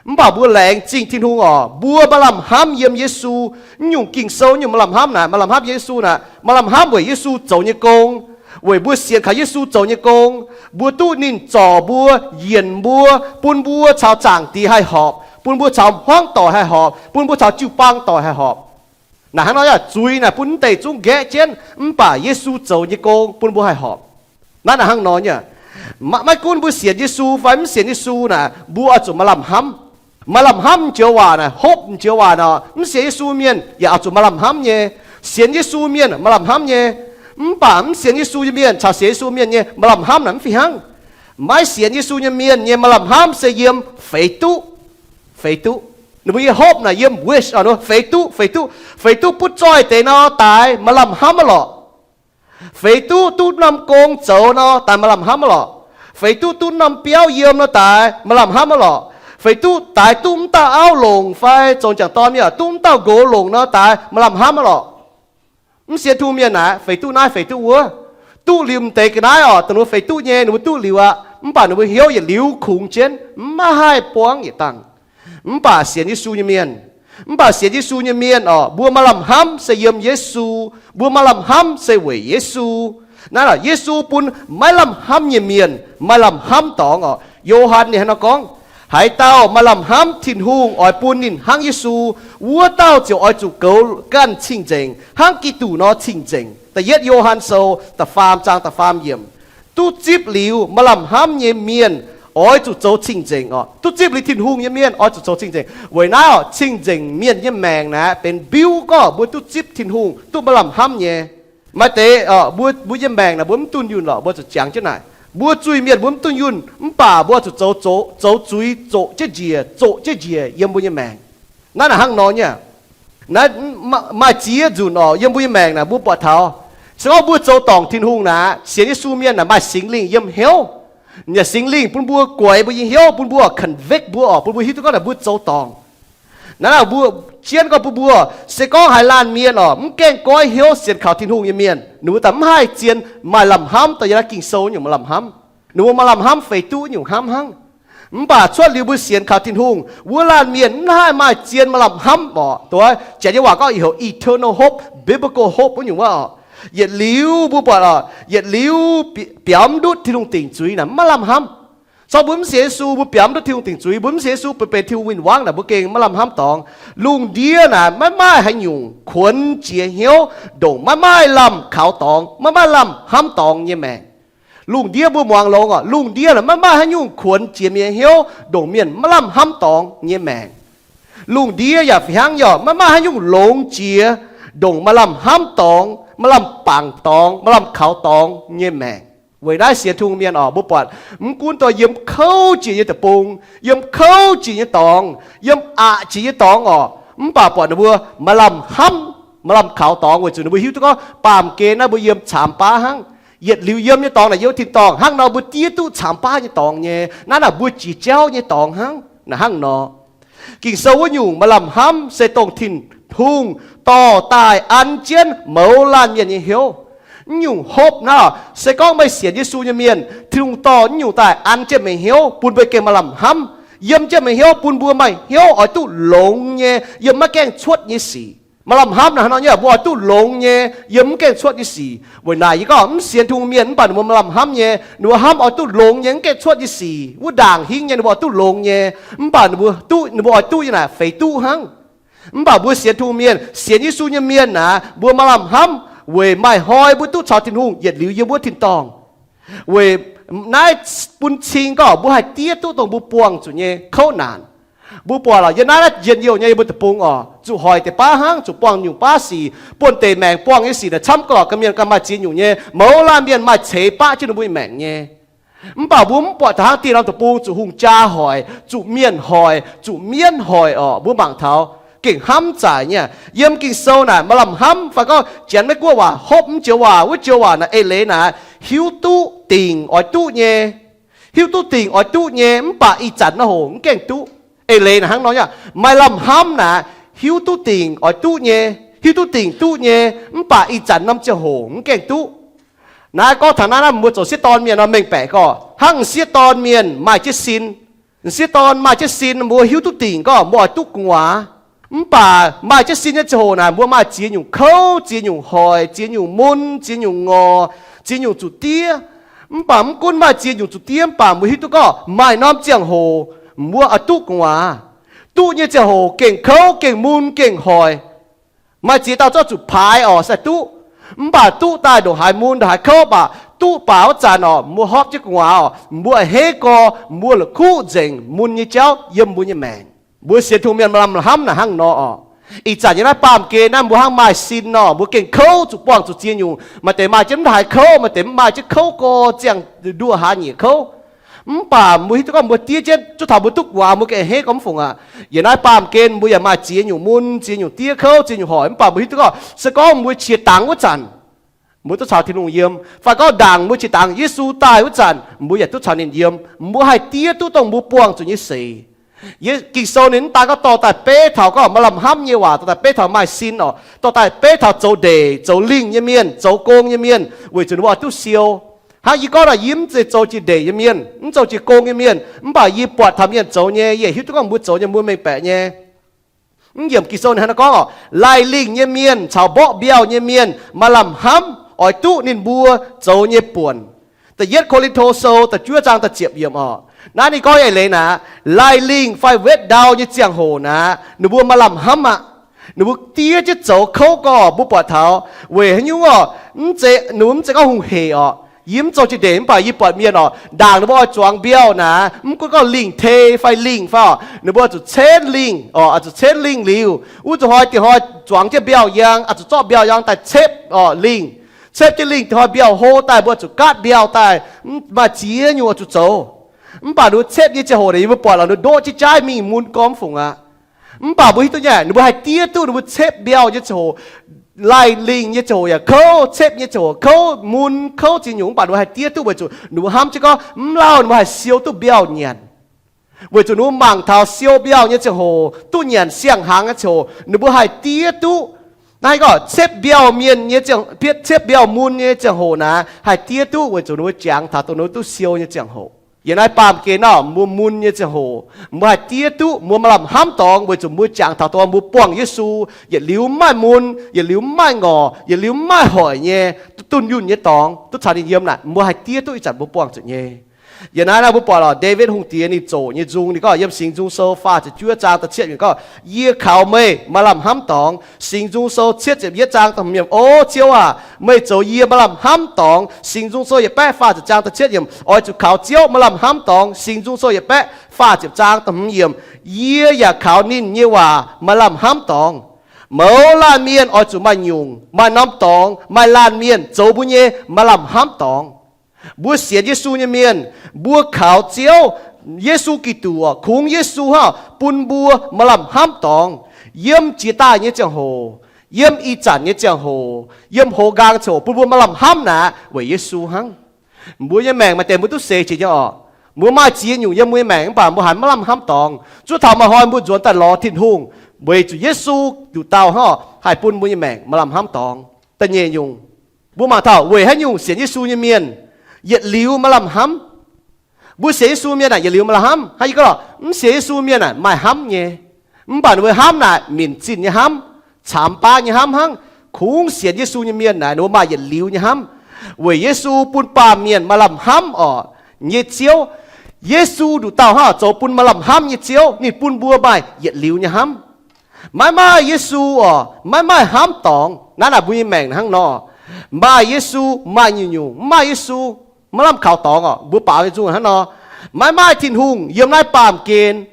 Mv baac mbuo laengz zingh Tin-Hungh oc, mbuo maaih lamh hnamv yiem Yesu. Mv nyungc Ging-Sou nyungc maaih lamh hnamv naaic, maaih lamh hnamv Yesu naaic, maaih lamh hnamv weic Yesu zoux nyei gong. Weic mbuo sienx kaux Yesu zoux nyei gong, mbuo duqv ninh zorc mbuo, yienc mbuo, bun mbuo caux Zaangc Diex haih horpc, bun mbuo caux hmuangv doic haih horpc, bun mbuo caux jiu-baang doic haih horpc. Naaic hnangv nor yaac zuiz naaic bun mv deix zungv nqaeqv jienv, mv baac Yesu zoux nyei gong bun mbuo haih horpc. Naaiv naaic hnangv nor nyei. Maiv gunv mbuo sienx Yesu fai mv sienx Yesu naaic, mbuo oix zuqc maaih lamh hnamv. Maaih lamh hnamv joux waac naaic, hope joux waac nor, mv sienx Yesu mienh yaac oix zuqc maaih lamh hnamv nyei. Sienx Yesu mienh maaih lamh hnamv nyei. Mv baac mv sienx Yesu nyei mienh caux sienx Yesu mienh nyei maaih lamh hnamv naaic mv fih hnangv. Maiv sienx Yesu nyei mienh nyei maaih lamh hnamv se yiem feix duqv. Feix duqv. Ninh mbuo nyei hope naaic yiem wish, feix duqv, feix duqv. Feix duqv butv zoih deix nor daaix maaih lamh hnamv aqv lorqc. Feix duqv duqv norm gong zoux nor daaih maaih lamh hnamv aqv lorqc. Feix duqv duqv norm biauv yiem nor daaih maaih lamh hnamv aqv lorqc. Feix duqv daaix duqv mv dauh auv longc fai zongc jangc dorn mienh duqv mv dauh nqox longc nor daaih maaih lamh hnamv aqv lorqc. Mv sienx Tin-Hungh mienh naaic, feix duqv naaiv feix duqv wuov. Duqv liuz m'deix ga'naaiv oc, dongh ninh mbuo feix duqv nyei, ninh mbuo duqv liuz aqv. Mv baac ninh mbuo hnyouv yietc liuz kungx jienv, maiv haih buangv yietc dangh. Mv baac sienx Yesu nyei mienh, mv baac sienx Yesu nyei mienh oc, mbuo maaih lamh hnamv se yiem Yesu. Mbuo maaih lamh hnamv se weic Yesu. Naaiv lorqc, Yesu bun maiv lamh hnamv nyei mienh maaih lamh hnamv dorngx oc. Yo^han ninh hnangv nor gorngv, haaix dauh maaih lamh hnamv Tin-Hungh oix bun ninh hnangv Yesu, wuov dauh ziouc oix zuqc goux ganh cing-nzengc hnangv Giduc nor cing-nzengc. Da'yietv Yo^han Sou da'faam zaang da'faam yiemc. Duqv zipv liuz maaih lamh hnamv nyei mienh oix zuqc zoux cing-nzengc oc. Duqv zipv liuz Tin-Hungh nyei mienh oix zuqc zoux cing-nzengc. Weic naaiv oc, cing-nzengc mienh nyei maengc naaic benx mbiuv gorngv mbuo duqv zipv Tin-Hungh, duqv maaih lamh hnamv nyei. Maaih deix mbuo, mbuo nyei maengc naaic mbuo mv dunh yunh lorqc, mbuo zuqc jangx jienv naaic. Mbuo zuiz-mienh mbuo mv dunh yunh, mv baac mbuo zuqc zoux, zoux zuiz zoqc jienv njiec, zoqc jienv njiec yiem mbuo nyei maengc. Naaiv naaic hnangv nor nyei. Naaiv maaih ziex nzunc oc, yiem mbuo nyei maengc naaic mbuo buatc taux, se gorngv mbuo zoux dorngc Tin-Hungh naaic, sienx Yesu mienh naaic maaih Singx Lingh yiem hnyouv. Yaac Singx Lingh bun mbuo guaix mbuo nyei hnyouv, bun mbuo convict mbuo oc, bun mbuo hiuv duqv gorngv naaic mbuo zoux dorngc. Naaiv naaic mbuo jienv gorngv bun mbuo, se gorngv haaix laanh mienh oc, mv gaengh goiv hnyouv sienx kaux Tin-Hungh nyei mienh, ninh mbuo daaih mv haih zien maaih lamh hnamv daaih yiem naaiv Ging-Sou nyungc maaih lamh hnamv. Ninh mbuo maaih lamh hnamv feix duqv nyungc hnamv hnangv. Mv baac cuotv liuz mbuo sienx kaux Tin-Hungh, wuov laanh mienh mv haih maaih zien maaih lamh hnamv oc. Dongh janx nyei waac gorngv heuc eternal hope, biblical hope wuov nyungc wuov oc. Yietc liuz mbuo buatc oc, yietc liuz biaux mv ndutv Tin-Hungh dingc zuiz naaic mv maaih lamh hnamv. Corc mbuo mv sienx Yesu, mbuo biaux mv ndutv Tin-Hungh dingc zuiz, mbuo mv sienx Yesu benx Tin-Hungh win-wangv naaic, mbuo gengh maiv lamh hnamv dorngx. Lungh ndiev naaic maiv maaih haaix nyungc kuonx jiex hnyouv, ndongc maiv maaih lamh kaux dorngx, maiv maaih lamh hnamv dorngx nyei maengc. Lungh ndiev mbuo muangx longx oc, lungh ndiev naaic maiv maaih haaix nyungc kuonx jiex mienh hnyouv, ndongc mienh maiv lamh hnamv dorngx nyei maengc. Lungh ndiev yaac fih hnangv nyei oc, maiv maaih haaix nyungc longx jiex, ndongc maaih lamh hnamv dorngx, maaih lamh bangc dorngx, maaih lamh kaux dorngx nyei maengc. Weic naaiv sienx Tin-Hungh mienh oc, mbuo buatc mv gunv dongh yiem kouv jiex nyei deic-bung, yiem kouv jiex nyei dorngx, yiem aqc jiex nyei dorngx oc, mv baac buatc ninh mbuo maaih lamh hnamv, maaih lamh kaux dorngx weic zuqc ninh mbuo hiuv duqv gorngv baamh gen naaiv mbuo yiem caamx baav hnangv. Yietc liuz yiem nyei dorngx naaic yiem tin-dorngh hnangv nor, mbuo diev duqv caamx baav nyei dorngx nyei. Naaiv naaic mbuo jiex jauv nyei dorngx hnangv. Naaic hnangv nor, Ging-Sou wuov nyungc maaih lamh hnamv se dongh Tin-Hungh dorh daaih an jienv mouz laanh mienh nyei hnyouv. Mv nyungc hope naaiv se gorngv meih sienx Yesu nyei mienh, Tin-Hungh dorh mv nyungc daaih an jienv meih hnyouv, bun meih gengh maaih lamh hnamv. Yiem jienv meih hnyouv bun mbuo maaih hnyouv oix duqv longx nyei yiem maiv gaengh cuotv nyei sic. Maaih lamh hnamv naaic hnangv nor nyei, mbuo oix duqv longx nyei yiem mv gaengh cuotv nyei sic. Weic naaic yie gorngv mv sienx Tin-Hungh mienh mv baac ninh mbuo maaih lamh hnamv nyei, ninh mbuo hnamv oix duqv longx nyei mv gaengh cuotv nyei sic. Wuov ndaangc hingv nyei ninh mbuo oix duqv longx nyei, mv baac ninh mbuo duqv, ninh mbuo oix duqv nyei naaic feix duqv hnangv. Mv baac mbuo sienx Tin-Hungh mienh, sienx Yesu nyei mienh naaic, mbuo maaih lamh hnamv weic maaih hnoi mbuo duqv caux Tin-Hungh yietc liuz yiem wuov tin-dorngh. Weic naaiv bun cing gorngv mbuo haih diev duqv dongh mbuo buangh zuqc nyei kouv naanc. Mbuo buatc lorqc, yiem naaiv naaiv njien-youh nyei yiem mbuo deic-bung oc, zuqc hoic deix baav hnangv, zuqc buangh nyungc baav sic, buonv-deic maengc buangh nyei sic naaic camv gauh lorqc, ga'mienh ganh maaih ziex nyungc nyei, mouz laanh mienh maaih ceix baqv jienv ninh mbuo nyei maengc nyei. Mv baac mbuo mv buatc taux hnangv dieh norm deic-bung zuqc hungh jaa hoic, zuqc mienh hoic, zuqc mienv hoic orqc. Mbuo mangc taux gengh hnamv zaic nyei. Yiem Ging-Sou naaic maaih lamh hnamv fai gorngv Janx Meiv Guoqv waac hopv mv joux waac, wuov joux waac naaic eix leiz naaic, hiuv duqv dingc oix duqv nyei. Hiuv duqv dingc oix duqv nyei, mv baac ih zanc nor hoc mv gaengh duqv. Eix leiz naaic hnangv nor nyei, maaih lamh hnamv naaic, hiuv duqv dingc oix duqv nyei, hiuv duqv dingc duqv nyei, mv baac ih zanc norm ziangh hoc mv gaengh duqv. Naaiv gorngv taux naaiv, naaiv mbuo zoux sieqv dorn mienh nor mengh baeqc gorqv, hnangv m'sieqv dorn mienh maaih jienv sin. M'sieqv dorn maaih jienv sin, mbuo hiuv duqv dingc gorngv mbuo oix duqv gu'nguaaz. Mv baac maaih jienv sin nyei ziangh hoc naaic, mbuo maaih ziex nyungc kouv, ziex nyungc hoic, ziex nyungc mun, ziex nyungc ngorc, ziex nyungc zuqc diev. Mv baac mv gunv maaih ziex nyungc zuqc diev, mv baac mbuo hiuv duqv gorngv maaih norm ziangh hoc mbuo oix duqv gu'nguaaz. Duqv nyei ziangh hoc gengh kouv, gengh mun, gengh hoic. Maaih ziex dauh zorqv zuqc paaix orqc, sai duqv. Mv baac duqv daaih ndongc haaix mun, ndongc haaix kouv, baac duqv baac wuov zanc orqc, mbuo hopv jienv gu'nguaaz orqc, mbuo a'hneiv gorx, mbuo la'kuqv nzengc mun nyei jauv yiem mbuo nyei maengc. Mbuo sienx Tin-Hungh mienh maaih lamh hnamv naaic hnangv nor orqc. Ih zanc yiem naaiv baamh gen naaiv mbuo hnangv maaih sin nor, mbuo gengh kouv zuqc buangh zuqc ziex nyungc. Maaih deix maaih jienv mv haaix kouv, maaih deix mv maaih jienv kouv gorx ziangh nduoh hlaax nyieqc kouv. Mv baac mbuo hiuv duqv gorngv mbuo diev jienv, zuov taux mbuo duqv gu'nguaaz mbuo gengh a'hneiv gorx mv fungc aqv. Yiem naaiv baamh gen mbuo yaac maaih ziex nyungc mun, ziex nyungc diev kouv, ziex nyungc hoic, mv baac mbuo hiuv duqv gorngv se gorngv mbuo qiex dangx wuov zanc, mbuo duqv caux Tin-Hungh yiem. Fai gorngv ndaangc mbuo qiex dangx Yesu daaih wuov zanc, mbuo yaac duqv caux ninh yiem. Mbuo haih diev duqv dongh mbuo buangh zuqc nyei seix. Ging-Sou ninh mv daan gorngv dorh daaih beiv taux gorngv maaih lamh hnamv nyei waac, dorh daaih beiv taux maaih sin orqc, dorh daaih beiv taux zoux ndeic zoux lingh nyei mienh, zoux gong nyei mienh, weic zuqc ninh mbuo oix duqv siou. Hnangv yie gorngv naaic, yie mv zeiz zoux jiex ndeic nyei mienh, mv zoux jiex gong nyei mienh, mv baac yie buatc taux mienh zoux nyei, yie hiuv duqv gorngv mbuo zoux nyei mbuo mengh baeqc nyei. Mv yiemc Ging-Sou ninh hnangv naaiv gorngv orqc, laih lingh nyei mienh caux mborqv mbiauh nyei mienh maaih lamh hnamv oix duqv ninh mbuo zoux nyei buonc. Da'yietv Ko^lin^to Sou da'juov zaang da'ziepc yiemc orqc. Naaiv ninh gorngv eix leiz naaic, laih lingh fai wetv ndau nyei ziangh hoc naaic, ninh mbuo maaih lamh hnamv aqv. Ninh mbuo diev jienv zoux kouv gorx, mbuo buatc taux weic haaix nyungc orqc, mv zeiz, ninh mbuo mv zeiz gorngv hungh heic orqc. Yie mv zoux jiex ndeic mv baac yie buatc mienh orqc, ndaangc ninh mbuo oix zuangx mbiauh naaic, mv gunv gorngv lingh tei fai lingh fai orqc, ninh mbuo zuqc cenv lingh orqc, zuqc cenv lingh liuz, wuov zuqc hnoi diex hnoi zuangx jienv mbiauh yang, zuqc zorqv mbiauh yang daaih cepv orqc lingh. Cepv jienv lingh diex hnoi mbiauh hlo daaih, mbuo zuqc gaatv mbiauh daaih, maaih ziex nyungc zuqc zoux. Mv baac ninh mbuo cepv nyei ziangh hoc naaic, yie mbuo buatc lorqc, ninh ndoqv jienv jaaiv mingh mun gormx fungc aqv. Mv baac mbuo hiuv duqv nyei, ninh mbuo haih diev duqv ninh mbuo cepv mbiauh nyei ziangh hoc, laih lingh nyei ziangh hoc yaac kouv, cepv nyei ziangh hoc kouv, mun kouv ziex nyungc, mv baac ninh mbuo haih diev duqv weic zuqc ninh mbuo hnamv jienv gorngv mv lauh ninh mbuo haih siou duqv mbiauh nyanc. Weic zuqc ninh mbuo mangc taux siou mbiauh nyei ziangh hoc, duqv nyanc siang-hnaangx nyei ziangh hoc, ninh mbuo haih diev duqv. Naaiv gorngv cepv mbiauh mienh nyei ziangh, cepv mbiauh mun nyei ziangh hoc naaic, haih diev duqv weic zuqc ninh mbuo jangx taux dongh ninh mbuo duqv siou nyei ziangh hoc. Yiem naaiv baamh gen naaic, mbuo mun nyei ziangh hoc, mbuo haih diev duqv, mbuo maaih lamh hnamv dorngx weic zuqc mbuo jangx taux dongh mbuo buangh Yesu, yietc liuz mv maaih mun, yietc liuz mv maaih ngorc, yietc liuz mv maaih hoic nyei, duqv dunh yunh nyei dorngx, duqv caux ninh yiem naaic, mbuo haih diev duqv ih zanc mbuo buangh zuqc nyei. Yiem naaiv naaiv mbuo buatc lorqc, Ndaawitv Hungh Diex ninh zoqc nyei nzung, ninh gorngv yiem Singx Nzung Sou faah ziepc juov zaang da'cietv yiemc gorngv, Yie kaux meih maaih lamh hnamv dorngx. Singx Nzung Sou cietv ziepc yietv zaang da'hmz yiemc, O Ziouv aac, meih zoux yie maaih lamh hnamv dorngx. Singx Nzung Sou yietc baeqv faah ziepc zaang da'cietv yiemc, Oix zuqc kaux Ziouv maaih lamh hnamv dorngx. Singx Nzung Sou yietc baeqv faah ziepc zaang da'hmz yiemc, Yie yaac kaux ninh nyei waac maaih lamh hnamv dorngx. Mouz laanh mienh oix zuqc maaih nyungc, maaih norm dorngx, maaih laanh mienh zoux mbuo nyei maaih lamh hnamv dorngx. Mbuo sienx Yesu nyei mienh, mbuo kaux Ziouv Yesu Giduc, kungx Yesu hnangv bun mbuo maaih lamh hnamv dorngx, yiem jiex daaih nyei ziangh hoc, yiem ih zanc nyei ziangh hoc, yiem hoz nqaang ziangh hoc bun mbuo maaih lamh hnamv naaic weic Yesu hnangv. Mbuo nyei maengc maaih deix mbuo duqv seix jiex nyei orqc. Mbuo maaih ziex nyungc yiem mbuo nyei maengc mv baac mbuo haiz maiv lamh hnamv dorngx. Zuov taux maaih hnoi mbuo nzuonx daaih lorz Tin-Hungh, weic zuqc Yesu nduqc dauh hnangv haih bun mbuo nyei maengc maaih lamh hnamv dorngx. Da'nyeic nyungc, mbuo mangc taux weic haaix nyungc sienx Yesu nyei mienh yietc liuz maaih lamh hnamv. Mbuo sienx Yesu mienh naaic yietc liuz maaih lamh hnamv hnangv. Yie gorngv lorqc, mv sienx Yesu mienh naaic maaih hnamv nyei. Mv baac ninh mbuo hnamv naaic minc zinh nyei hnamv, caamx baav nyei hnamv hnangv. Kungx sienx Yesu nyei mienh naaic ninh mbuo maaih yietc liuz nyei hnamv, weic Yesu bun baamh mienh maaih lamh hnamv orqc nyei Ziouv. Yesu nduqc dauh hnangv zoux bun maaih lamh hnamv nyei Ziouv, ninh bun mbuo maaih yietc liuz nyei hnamv. Maiv maaih Yesu orqc, maiv maaih hnamv dorngx. Naaiv naaic mbuo nyei maengc hnangv nor, maaih Yesu maaih nyungc-nyungc, mv maaih Yesu maiv lamh kaux dorngx orqc. Mbuo baaux nyei nzungh hnangv nor, maiv maaih Tin-Hungh yiem naaiv baamh gen.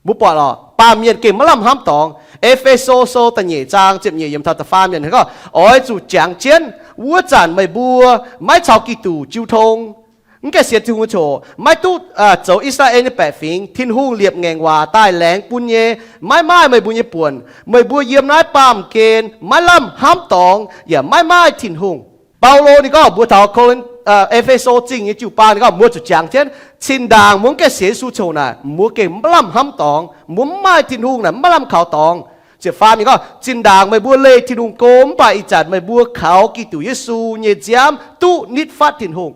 Mbuo buatc lorqc, baamh mienh gengh maiv lamh hnamv dorngx. E^fe^so sou da'nyeic zaang ziepc nyeic yiemc taux da'faam yiemc gorngv, oix zuqc jangx jienv wuov zanc meih mbuo maiv caux Giduc jiu tong. Mv gaengh sienx Tin-Hungh nyei ziouc maiv duqv zoux I^saa^laa^en nyei baeqc fingx. Tin-Hungh liepc ngaengc waac daaih laengz bun nyei maiv maaih meih mbuo nyei buonc. Meih mbuo yiem naaiv baamh gen maiv lamh hnamv dorngx yaac maiv maaih Tin-Hungh. Baulo ninh gorngv mbuox taux Ko^lin, E^fe^so Zingh nyei jiu-baang ninh gorngv mbuo zuqc jangx jienv, zinh ndaangc mbuo mv gaengh sienx Yesu ziouc naaic mbuo gengh maiv lamh hnamv dorngx, mbuo mv maaih Tin-Hungh naaic maiv lamh kaux dorngx. Ziepc faam ninh gorngv, zinh ndaangc meih mbuo leih Tin-Hungh go, mv baac ih zanc meih mbuo kaux Giduc Yesu nyei nziaamv duqv nitv fatv Tin-Hungh.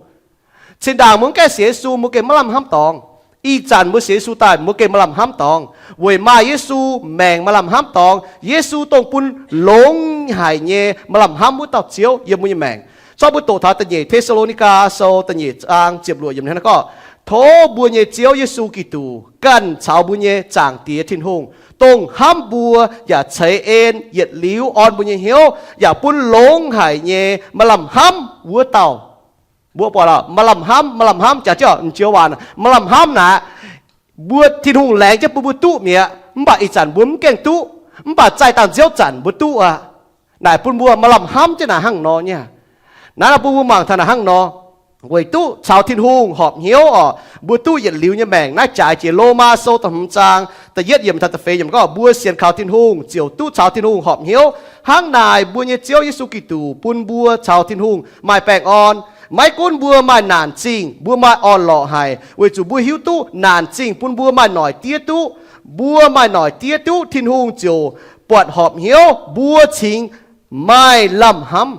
Zinh ndaangc mbuo mv gaengh sienx Yesu mbuo gengh maiv lamh hnamv dorngx. Ih zanc mbuo sienx Yesu daaih mbuo gengh maaih lamh hnamv dorngx weic maaih Yesu maengc maaih lamh hnamv dorngx. Yesu dongh bun longx haic nyei maaih lamh hnamv wuov dauh Ziouv yiem mbuo nyei maengc. Zorqv mbuo doqc taux da'nyeic Te^saa^lo^ni^gaa sou da'nyeic zaang ziepc luoqc yiemc hnangv naaiv gorngv, tov mbuo nyei Ziouv Yesu Giduc ganh caux mbuo nyei Zaangc Diex Tin-Hungh, dongh hnamv mbuo yaac ceix en yietc liuz orn mbuo nyei hnyouv yaac bun longx haic nyei maaih lamh hnamv wuov dauh. Mbuo buatc lorqc, maaih lamh hnamv, maaih lamh hnamv jaax jienv m'njoux waac, maaih lamh hnamv naaic, mbuo Tin-Hungh laengz jienv bun mbuo duqv mi'aqv. Mv baac ih zanc mbuo mv gaengh duqv, mv baac zaih dangh nziouv zanc mbuo duqv aqv. Naaic bun mbuo maaih lamh hnamv jienv naaic hnangv nor nyei. Naaiv bun mbuo mangc taux naaic hnangv nor, weic duqv caux Tin-Hungh horpc hnyouv orqc, mbuo duqv yietc liuz nyei maengc. Naaiv jaaix jiex Lomaa sou da'hmz zaang da'yietv yiemc taux da'feix yiemc gorngv, mbuo sienx kaux Tin-Hungh ziouc duqv caux Tin-Hungh horpc hnyouv. Hnangv naaic mbuo nyei Ziouv Yesu Giduc bun mbuo caux Tin-Hungh maaih baengh orn. Maiv gunv mbuo maaih naanc zingh, mbuo maaih orn-lorqc haic, weic zuqc mbuo hiuv duqv naanc zingh bun mbuo maaih noic diev duqv. Mbuo maaih noic diev duqv, Tin-Hungh ziouc buatc horpc hnyouv mbuo cingx maaih lamh hnamv.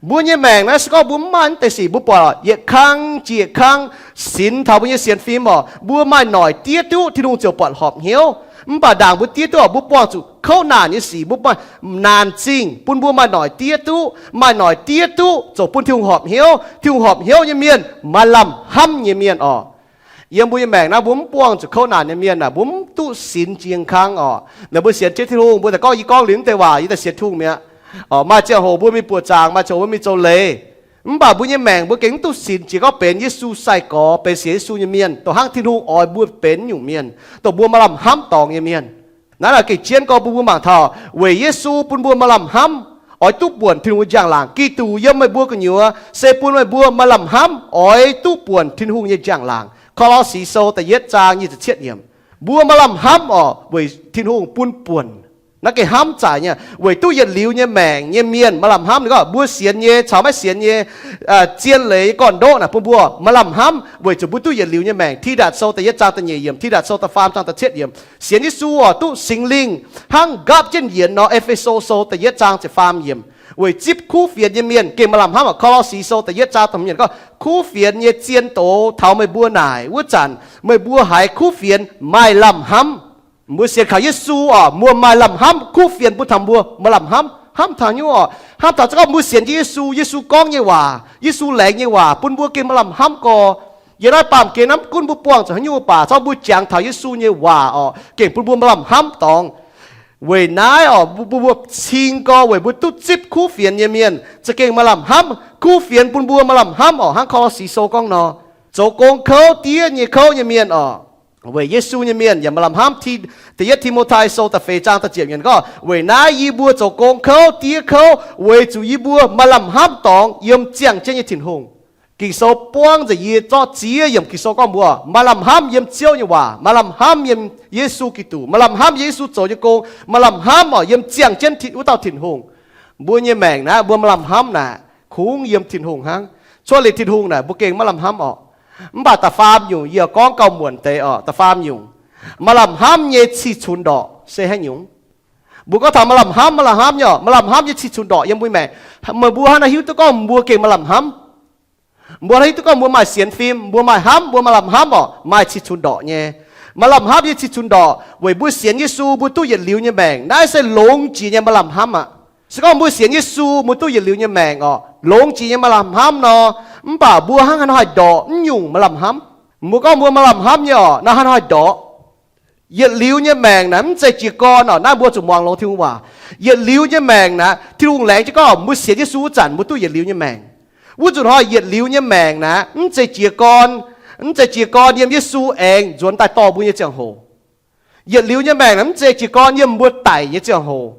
Mbuo nyei maengc naaiv se gorngv mbuo mv maaih naaiv deix sic, mbuo buatc yietc kang jiex yietc kang, sinx taux mbuo nyei sienx fim orqc, mbuo maaih noic diev duqv, Tin-Hungh ziouc buatc horpc hnyouv. Mv baac ndaangc mbuo diev duqv orqc, mbuo buangh zuqc kouv naanc nyei sic, mbuo maaih naanc zingh bun mbuo maaih noic diev duqv. Maaih noic diev duqv zoux bun Tin-Hungh horpc hnyouv. Tin-Hungh horpc hnyouv nyei mienh maaih lamh hnamv nyei mienh orqc. Yiem mbuo nyei maengc naaiv, mbuo mv buangh zuqc kouv naanc nyei mienh aah, mbuo mv duqv sinx jiex kang orqc. Naaic mbuo sienx jienv Tin-Hungh, mbuo daaih gorngv, yie gorngv liuz mv deix waac yie daaih sienx Tin-Hungh mi'aqv. Orqc, maaih ziangh hoc mbuo mingh buoqc zaangc, maaih ziangh hoc mbuo mingh zoux leiz. Mv baac mbuo nyei maengc mbuo gengh mv duqv sinx jiex gorngv benx Yesu sai-gorx, benx sienx Yesu nyei mienh, dongh hnangv Tin-Hungh oix mbuo benx nyungc mienh, dongh mbuo maaih lamh hnamv dorngx nyei mienh. Naaiv naaic gengh jienv gorngv bun mbuo mangc taux weic Yesu bun mbuo maaih lamh hnamv, oix duqv buonc Tin-Hungh nyei njang-laangc. Giduc yiem meih mbuo gu'nyuoz se bun meih mbuo maaih lamh hnamv oix duqv buonc Tin-Hungh nyei njang-laangc. Ko^lo^si sou da'yietv zaang nyic ziepc cietv yiemc. Mbuo maaih lamh hnamv orqc, weic Tin-Hungh bun buonc. Naaiv gengh hnamv zaaic nyei, weic duqv yietc liuz nyei maengc nyei mienh maaih lamh hnamv. Ninh gorngv mbuo sienx nyei caux maiv sienx nyei, zien leiz gorn-ndoqv naaic bun mbuo maaih lamh hnamv weic zuqc mbuo duqv yietc liuz nyei maengc. Tidatc sou da'yietv zaang da'nyeic yiemc, Tidatc sou da'faam zaang da'cietv yiemc. Sienx Yesu orqc, duqv Singx Lingh hnangv nqaapv jienv yienx nor, E^fe^so sou da'yietv zaang ziepc faam yiemc. Weic zipv kuv fienx nyei mienh gengh maaih lamh hnamv orqc. Ko^lo^si sou da'yietv zaang da'hmz yiemc gorngv, kuv fienx nyei zien doz taux meih mbuo naaic wuov zanc, meih mbuo haiz kuv fienx maaih lamh hnamv. Mbuo sienx kaux Yesu orqc, mbuo maaih lamh hnamv. Kuv fienx bun taux mbuo maaih lamh hnamv. Hnamv taux nyungc orqc, hnamv taux gorngv mbuo sienx jienv Yesu, Yesu gorngv nyei waac, Yesu laengz nyei waac bun mbuo gengh maaih lamh hnamv gorx. Yiem naaiv baamh gen naaiv mv gunv mbuo buangh zuqc haaix nyungc baac, zorqv mbuo jangx taux Yesu nyei waac orqc, gengh bun mbuo maaih lamh hnamv dorngx. Weic naaiv orqc, mbuo, mbuo cing gorx weic mbuo duqv zipv kuv fienx nyei mienh za'gengh maaih lamh hnamv. Kuv fienx bun mbuo maaih lamh hnamv orqc, hnangv Ko^lo^si sou gorngv nor, zoux gong kouv diev nyei kouv nyei mienh orqc, weic Yesu nyei mienh yaac maaih lamh hnamv. Da'yietv Ti^mo^tai sou da'feix zaang da'ziepc yiemc gorngv, weic naaiv yie mbuo zoux gong kouv diev kouv weic zuqc yie mbuo maaih lamh hnamv dorngx yiem ziangh jienv nyei Tin-Hungh. Ging-Sou buangv nzengc yie zorqv ziex yiemc Ging-Sou gorngv mbuo maaih lamh hnamv yiem Ziouv nyei waac, maaih lamh hnamv yiem Yesu Giduc, maaih lamh hnamv yiem Yesu zoux nyei gong, maaih lamh hnamv orqc yiem ziangh jienv wuov dauh Tin-Hungh. Mbuo nyei maengc naaiv, mbuo maaih lamh hnamv naaic, kungx yiem Tin-Hungh hnangv. Cuotv liuz Tin-Hungh naaic, mbuo gengh maiv lamh hnamv orqc. Mv baac da'faam nyungc yie gorngv gauh muonc deix orqc. Da'faam nyungc, maaih lamh hnamv nyei cih cunx ndorqc se haaix nyungc? Mbuo gorngv taux maaih lamh hnamv, maaih lamh hnamv nyei orqc, maaih lamh hnamv nyei cih cunx ndorqc yiem mbuo maengc. Meih mbuo hnangv naaiv hiuv duqv gorngv mbuo gengh maaih lamh hnamv. Mbuo hiuv duqv gorngv mbuo maaih sienx fim, mbuo maaih hnamv, mbuo maaih lamh hnamv orqc, maaih cih cunx ndorqc nyei. Maaih lamh hnamv yiem cih cunx ndorqc weic mbuo sienx Yesu mbuo duqv yietc liuz nyei maengc. Naaiv se longx jiex nyei maaih lamh hnamv aqv. Se gorngv mbuo sienx Yesu mbuo duqv yietc liuz nyei maengc orqc, longx jiex nyei maaih lamh hnamv nor, mv baac mbuo hnangv haaix nor haih ndorqc mv nyungc maaih lamh hnamv? Mbuo gorngv mbuo maaih lamh hnamv nyei orqc, naaiv hnangv haaix nor haih ndorqc? Yietc liuz nyei maengc naaiv mv zeiz jiez gorn orqc. Naaiv mbuo zuqc muangx longx Tin-Hungh waac. Yietc liuz nyei maengc naaiv, Tin-Hungh laengz jienv gorngv mbuo sienx Yesu wuov zanc mbuo duqv yietc liuz nyei maengc. Wuov nzunc hnoi yietc liuz nyei maengc naaiv mv zeiz jiez gorn, mv zeiz jiez gorn yiem Yesu aengx nzuonx daaih dorh mbuo nyei ziangh hoc. Yietc liuz nyei maengc naaiv mv zeiz jiez gorn yiem mbuo daic nyei ziangh hoc.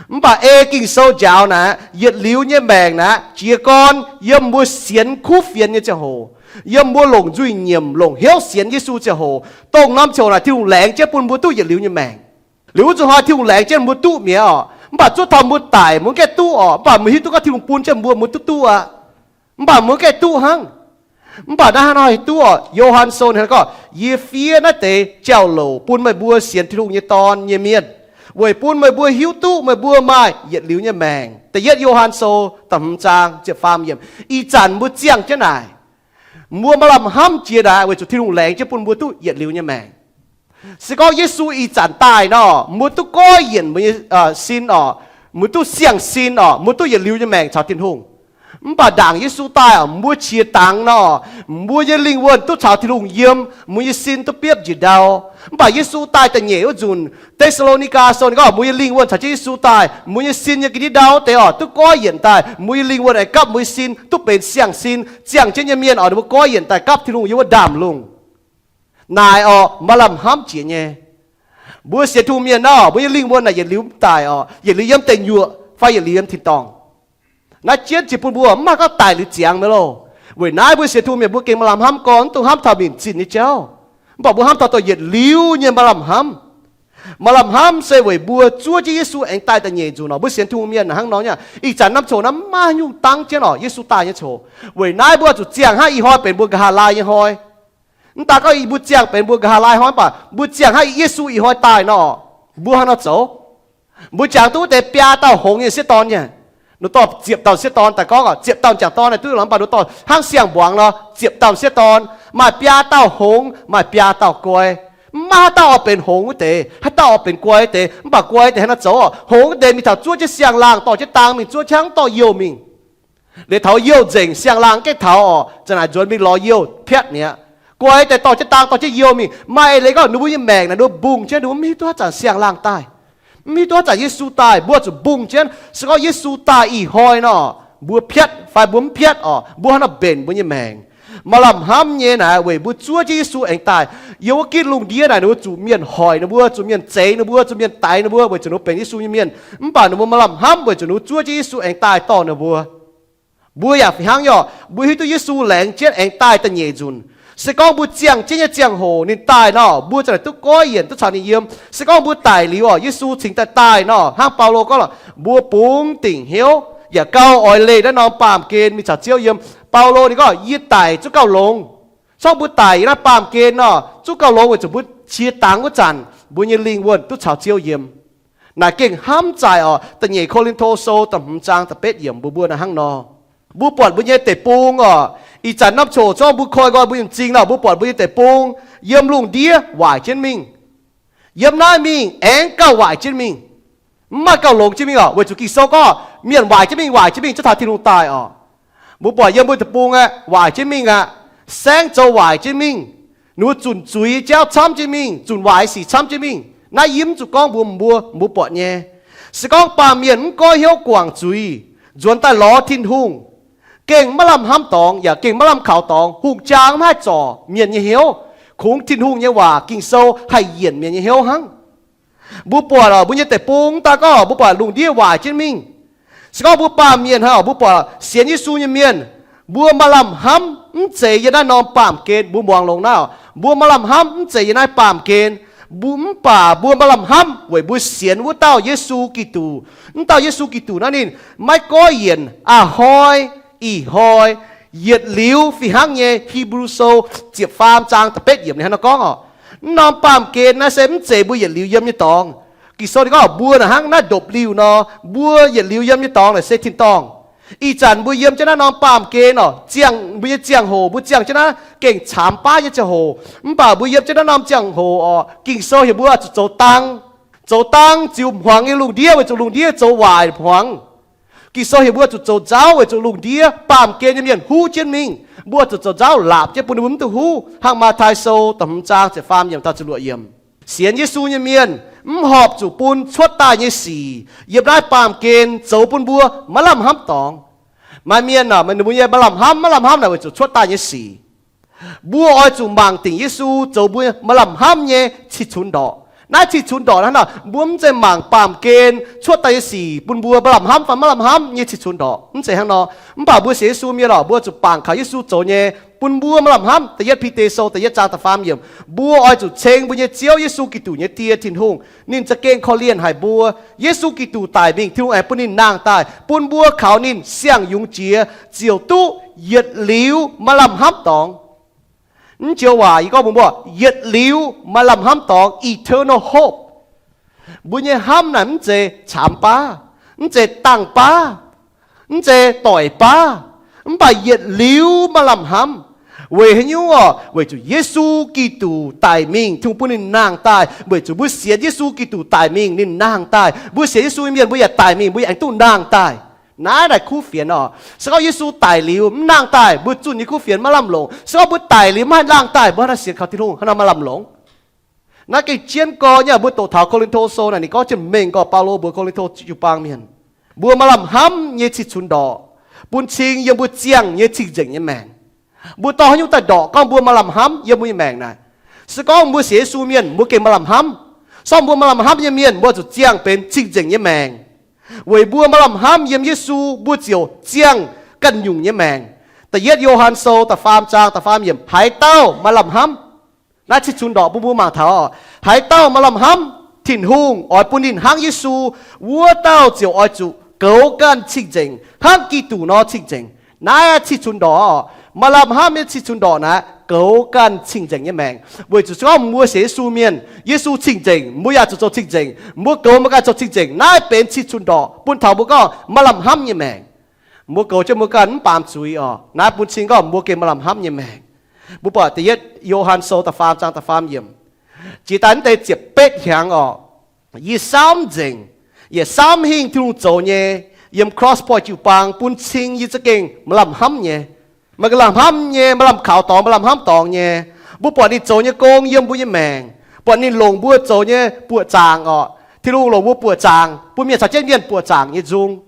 Mv baac ei Ging-Sou njaaux naaiv, yietc liuz nyei maengc naaiv jiez gorn yiem mbuo sienx kuv fienx nyei ziangh hoc, yiem mbuo longc nzuih nyiemc, longc hnyouv sienx Yesu ziangh hoc, dongh norm ziangh hoc naaic Tin-Hungh laengz jienv bun mbuo duqv yietc liuz nyei maengc. Liuz wuov nzunc hnoi Tin-Hungh laengz jienv mbuo duqv mi'aqv orqc. Mv baac zuov taux mbuo daic mbuo gaengh duqv orqc. Mv baac mbuo hiuv duqv gorngv Tin-Hungh bun jienv mbuo, mbuo duqv duqv aqv. Mv baac mbuo gaengh duqv hnangv. Mv baac naaiv hnangv haaix nor haih duqv orqc? Yo^han Sou ninh gorngv, Yie fiev naaiv deix jauv-louc bun meih mbuo sienx Tin-Hungh nyei Dorn nyei mienh, weic bun meih mbuo hiuv duqv meih mbuo maaih yietc liuz nyei maengc. Da'yietv Yo^han Sou da'hmz zaang ziepc faam yiemc. Ih zanc mbuo ziangh jienv naaic, mbuo maaih lamh hnamv jiex naaic weic zuqc Tin-Hungh laengz jienv bun mbuo duqv yietc liuz nyei maengc. Se gorngv Yesu ih zanc daaih nor, mbuo duqv goiv yienc mbuo nyei sin orqc, mbuo duqv siang-sin orqc, mbuo duqv yietc liuz nyei maengc caux Tin-Hungh. Mv baac ndaangc Yesu daaih orqc, mbuo qiex dangx nor, mbuo nyei lingh wuonh duqv caux Tin-Hungh yiem, mbuo nyei sin duqv biopv njiec ndau. Mv baac Yesu daaih da'nyeic wuov nzunc, Te^saa^lo^ni^gaa Sou ninh gorngv mbuo nyei lingh wuonh caux jienv Yesu daaih, mbuo nyei sin nyei ga'ndiev ndau wuov deix orqc, duqv goiv yienc daaih, mbuo nyei lingh wuonh aengx gapv mbuo nyei sin, duqv benx siang-sin. Ziangh jienv nyei mienh orqc, ninh mbuo goiv yienc daaih gapv Tin-Hungh yiem wuov ndaamv-lungh. Naaic orqc, maaih lamh hnamv jiex nyei. Mbuo sienx Tin-Hungh mienh nor, mbuo nyei lingh wuonh naaic yietc liuz mv daic orqc, yietc liuz yiem deic nyuoqc fai yietc liuz yiem tin-dorngh. Naaiv jienv jiex bun mbuo mv maaih gorngv daic liuz ziangx mi'aqv loh. Weic naaiv mbuo sienx Tin-Hungh mienh mbuo gengh maaih lamh hnamv gorn mv dungx hnamv taux minc zinh nyei jauv. Mv baac mbuo hnamv taux dongh yietc liuz nyei maaih lamh hnamv. Maaih lamh hnamv se weic mbuo zuov jienv Yesu aengx daaih da'nyeic nzunc orqc. Mbuo sienx Tin-Hungh mienh hnangv nor nyei, ih zanc norm coc naaiv mv maaih nyungc dangv jienv orqc, Yesu daaih nyei coc. Weic naaiv mbuo zuqc ziangh hnangv ih hnoi benx mbuo nqa'haav laai nyei hnoi. Mv daaih gorngv mbuo ziangh benx mbuo nqa'haav laai hnoi, mv baac mbuo ziangh hnangv Yesu ih hnoi daaih nor, mbuo hnangv nor zoux. Mbuo jangx duqv wuov deix biaa dauh hngongx nyei sieqv dorn nyei. Ninh dorh ziepc dauh sieqv dorn daaih gorngv orqc, ziepc dauh m'jangc dorn naaic duqv lorz, mv baac ninh dorh hnangv siang-mbuangz nor, ziepc dauh sieqv dorn, maaih biaa dauh hngongx, maaih biaa dauh guai. Mv maaih haaix dauh oix benx hngongx wuov deix, haaix dauh oix benx guai wuov deix. Mv baac guai wuov deix hnangv nor zoux orqc, hngongx wuov deix mingh taux zuov jienv siang-laangh, dorh jienv dang mingh zuov qangv dorh youh mingh. Liuz taux youh nzengc, siang-laangh gengh taux orqc, za'naaic nzuonx mingh lorz youh piatv mi'aqv. Guai deix dorh jienv dang dorh jienv youh mingh, maaih eix leiz gorngv ninh mbuo nyei maengc naaic ninh mbuo mbungh jienv, ninh mbuo mv hiuv duqv haaix zanc siang-laangh daaih, mv hiuv duqv haaix zanc Yesu daaih. Mbuo zuqc mbungh jienv. Se gorngv Yesu daaih ih hnoi nor, mbuo piatv fai mbuo mv piatv orqc, mbuo hnangv nor mbenc mbuo nyei maengc. Maaih lamh hnamv nyei naaic weic mbuo zuov jienv Yesu aengx daaih. Yiem wuov gitv lungh ndiev naaic ninh mbuo zuqc mienh hoic ninh mbuo, zuqc mienh zeix ninh mbuo, zuqc mienh daix ninh mbuo weic zuqc ninh mbuo benx Yesu nyei mienh. Mv baac ninh mbuo maaih lamh hnamv weic zuqc ninh mbuo zuov jienv Yesu aengx daaih dorh ninh mbuo. Mbuo yaac fih hnangv nyei orqc, mbuo hiuv duqv Yesu laengz jienv aengx daaih da'nyeic nzunc. Se gorngv mbuo ziangh jienv nyei ziangh hoc ninh daaih nor, mbuo za'naaic duqv goiv yienc duqv caux ninh yiem. Se gorngv mbuo daic liuz orqc, Yesu cingx daaih daaih nor, hnangv Baulo gorngv lorqc, mbuo bungx dingc hnyouv yaac gauh oix leih naaiv norm baamh gen mingh caux Ziouv yiem. Baulo ninh gorngv, Yie daic zungv gauh longx. Se gorngv mbuo daic yiem naaiv baamh gen nor, zungv gauh longx weic zuqc mbuo qiex dangx wuov zanc mbuo nyei lingh wuonh duqv caux Ziouv yiem. Naaic gengh hnamv zaaic orqc. Da'nyeic Ko^lin^to Sou da'hmz zaang da'betv yiemc mbuox mbuo naaiv hnangv nor. Mbuo buatc mbuo nyei deic-bung orqc, ih zanc norm coc zorqv mbuo koi nqoi mbuo nyei m'zing nor, mbuo buatc mbuo nyei deic-bung yiem lungh ndiev waaic jienv mingh. Yiem naaiv mingh aengx gauh waaic jienv mingh. Mv maaih gauh longx jienv mingh orqc, weic zuqc Ging-Sou gorngv mienh waaic jienv mingh, waaic jienv mingh cuotv taux Tin-Hungh daaih orqc. Mbuo buatc yiem mbuo deic-bung aeqv, waaic jienv mingh aqv. Saengv zoux waaic jienv mingh. Ninh mbuo zunc zuiz jauv camv jienv mingh, zunc waaic sic camv jienv mingh. Naaiv yie mv zuqc gorngv mbuox mbuo, mbuo buatc nyei. Se gorngv baamh mienh mv goiv hnyouv guangc zuiz, nzuonx daaih lorz Tin-Hungh, gengh maiv lamh hnamv dorngx yaac gengh maiv lamh kaux dorngx. Hungh jaa mv haih zorc mienh nyei hnyouv. Kungx Tin-Hungh nyei waac Ging-Sou haih yienc mienh nyei hnyouv hnangv. Mbuo buatc orqc, mbuo nyei deic-bung daaih gorngv mbuo buatc lungh ndiev waaic jienv mingh. Se gorngv mbuo baamh mienh hnangv, mbuo buatc sienx Yesu nyei mienh, mbuo maaih lamh hnamv mv zeiz yiem naaiv norm baamh gen. Mbuo muangx longx naaiv, mbuo maaih lamh hnamv mv zeiz yiem naaiv baamh gen. Mbuo mv baac mbuo maaih lamh hnamv weic mbuo sienx wuov dauh Yesu Giduc. Wuov dauh Yesu Giduc naaiv ninh maiv goiv yienc a'hnoi, ih hnoi, yietc liuz fih hnangv nyei. Hipv^lu Sou ziepc faam zaang da'betv yiemc ninh hnangv nor gorngv orqc. Mv norm baamh gen naaiv se mv zeiz mbuo yietc liuz yiem nyei dorngx. Ging-Sou ninh gorngv mbuo naaic hnangv naaiv ndopv-liuh nor, mbuo yietc liuz yiem nyei dorngx naaic se tin-dorngh. Ih zanc mbuo yiem jienv naaiv norm baamh gen oc, ziangh mbuo nyei ziangh hoc, mbuo ziangh jienv naaiv gengh caamx baav nyei ziangh hoc. Mv baac mbuo yiem jienv naaiv norm ziangh hoc oc, Ging-Sou heuc mbuo zuqc zoux dang. Zoux dang ziux hmuangx nyei lungh ndiev weic zuqc lungh ndiev zoux waaic hmuangx. Ging-Sou heuc mbuo zuqc zoux nzauv weic zuqc lungh ndiev baamh gen nyei mienh huv jienv mingh. Mbuo zuqc zoux nzauv laapc jienv bun ninh mbuo mv duqv huv. Hnangv Matv^taai Sou da'hmz zaang ziepc faam yiemc taux ziepc luoqc yiemc. Sienx Yesu nyei mienh mv horpc zuqc bun cuotv daaih nyei sic yiem naaiv baamh gen zoux bun mbuo maiv lamh hnamv dorngx. Maaih mienh aah, ninh mbuo nyei maiv lamh hnamv, maiv lamh hnamv naaic weic zuqc cuotv daaih nyei sic. Mbuo oix zuqc mangc dingc Yesu zoux mbuo maiv lamh hnamv nyei cih cunx ndorqc. Naaiv cih cunx ndorqc hnangv nor, mbuo mv zeiz mangc baamh gen cuotv daaih nyei sic bun mbuo maiv lamh hnamv fai maiv lamh hnamv nyei cih cunx ndorqc, mv zeiz hnangv nor. Mv baac mbuo sienx Yesu mienh oc, mbuo zuqc bangc kaux Yesu zoux nyei bun mbuo maiv lamh hnamv. Da'yietv Bide Sou da'yietv zaang da'faam yiemc, mbuo oix zuqc ceng mbuo nyei Ziouv Yesu Giduc nyei Die Tin-Hungh. Ninh za'gengh korv-lienh haic mbuo. Yesu Giduc daic mingh, Tin-Hungh aengx bun ninh nangh daaih, bun mbuo kaux ninh siang-yungz jiex ziouc duqv yietc liuz maiv lamh hnamv dorngx. Mv joux waac yie gorngv mbuox mbuo, yietc liuz maiv lamh hnamv dorngx, eternal hope. Mbuo nyei hnamv naaic mv zeiz caamx baav, mv zeiz dangh baav, mv zeiz doic baav, mv baac yietc liuz maiv lamh hnamv. Weic haaix nyungc oc? Weic zuqc Yesu Giduc daic mingh, Tin-Hungh bun ninh nangh daaih. Weic zuqc mbuo sienx Yesu Giduc daic mingh, ninh nangh daaih. Mbuo sienx Yesu mienh mbuo yaac daic mingh, mbuo yaac aengx duqv nangh daaih. Naaiv naaic kuv fienx oc. Se gorngv Yesu daic liuz mv nangh daaih, mbuo zunh nyei kuv fienx maiv lamh longc. Se gorngv mbuo daic liuz maiv haih nangh daaih, mbuo hnangv naaiv sienx kaux Tin-Hungh hnangv nor maiv lamh longc. Naaiv gengh jienv gorn nyei, mbuo doqc taux Ko^lin^to Sou naaic, ninh gorngv jienv mengh gorx, Baulo mbuox Ko^lin^to jiu-baang mienh, mbuo maiv lamh hnamv nyei cih cunx ndorqc bun cing yiem mbuo ziangh nyei cing-nzengc nyei maengc. Mbuo dorh haaix nyungc daaih ndorqc gorngv mbuo maiv lamh hnamv yiem mbuo nyei maengc naaic? Se gorngv mbuo sienx Yesu mienh, mbuo gengh maiv lamh hnamv. Se gorngv mbuo maiv lamh hnamv nyei mienh, mbuo zuqc ziangh benx cing-nzengc nyei maengc. Weic mbuo maiv lamh hnamv yiem Yesu, mbuo ziouc ziangh ganh nyungc nyei maengc. Da'yietv Yo^han Sou da'faam zaang da'faam yiemc, haaix dauh maiv lamh hnamv, naaiv cih cunx ndorqc bun mbuo mangc taux, haaix dauh maiv lamh hnamv Tin-Hungh oix bun ninh hnangv Yesu, wuov dauh ziouc oix zuqc goux ganh cing-nzengc hnangv Giduc nor cing-nzengc. Naaiv cih cunx ndorqc, maiv lamh hnamv nyei cih cunx ndorqc naaiv goux ganh cing-nzengc nyei maengc. Weic zuqc se gorngv mbuo sienx Yesu mienh, Yesu cing-nzengc, mbuo yaac zuqc zoux cing-nzengc. Mbuo goux mbuo ganh zoux cing-nzengc, naaiv benx cih cunx ndorqc bun taux mbuo gorngv maiv lamh hnamv nyei maengc. Mbuo goux jienv mbuo ganh mv baamz zuiz oc, naaiv bun cing gorngv mbuo gengh maiv lamh hnamv nyei maengc. Mbuo buatc da'yietv Yo^han Sou da'faam zaang da'faam yiemc, jiex daaih mv deix ziepc betv hnyangx oc, yie samv nzengc, yaac samv hingh Tin-Hungh zoux nyei yiem Cross Point jiu-baang bun cing yie za'gengh maiv lamh hnamv nyei. Maiv lamh hnamv nyei, maiv lamh kaux dorngx, maiv lamh hnamv dorngx nyei. Mbuo buatc ninh zoux nyei gong yiem mbuo nyei maengc, buatc ninh longc mbuo zoux nyei buoqc zaangc oc. Tin-Hungh longc mbuo buoqc zaangc, bun mienh caux jienv mienh buoqc zaangc nyei nzung.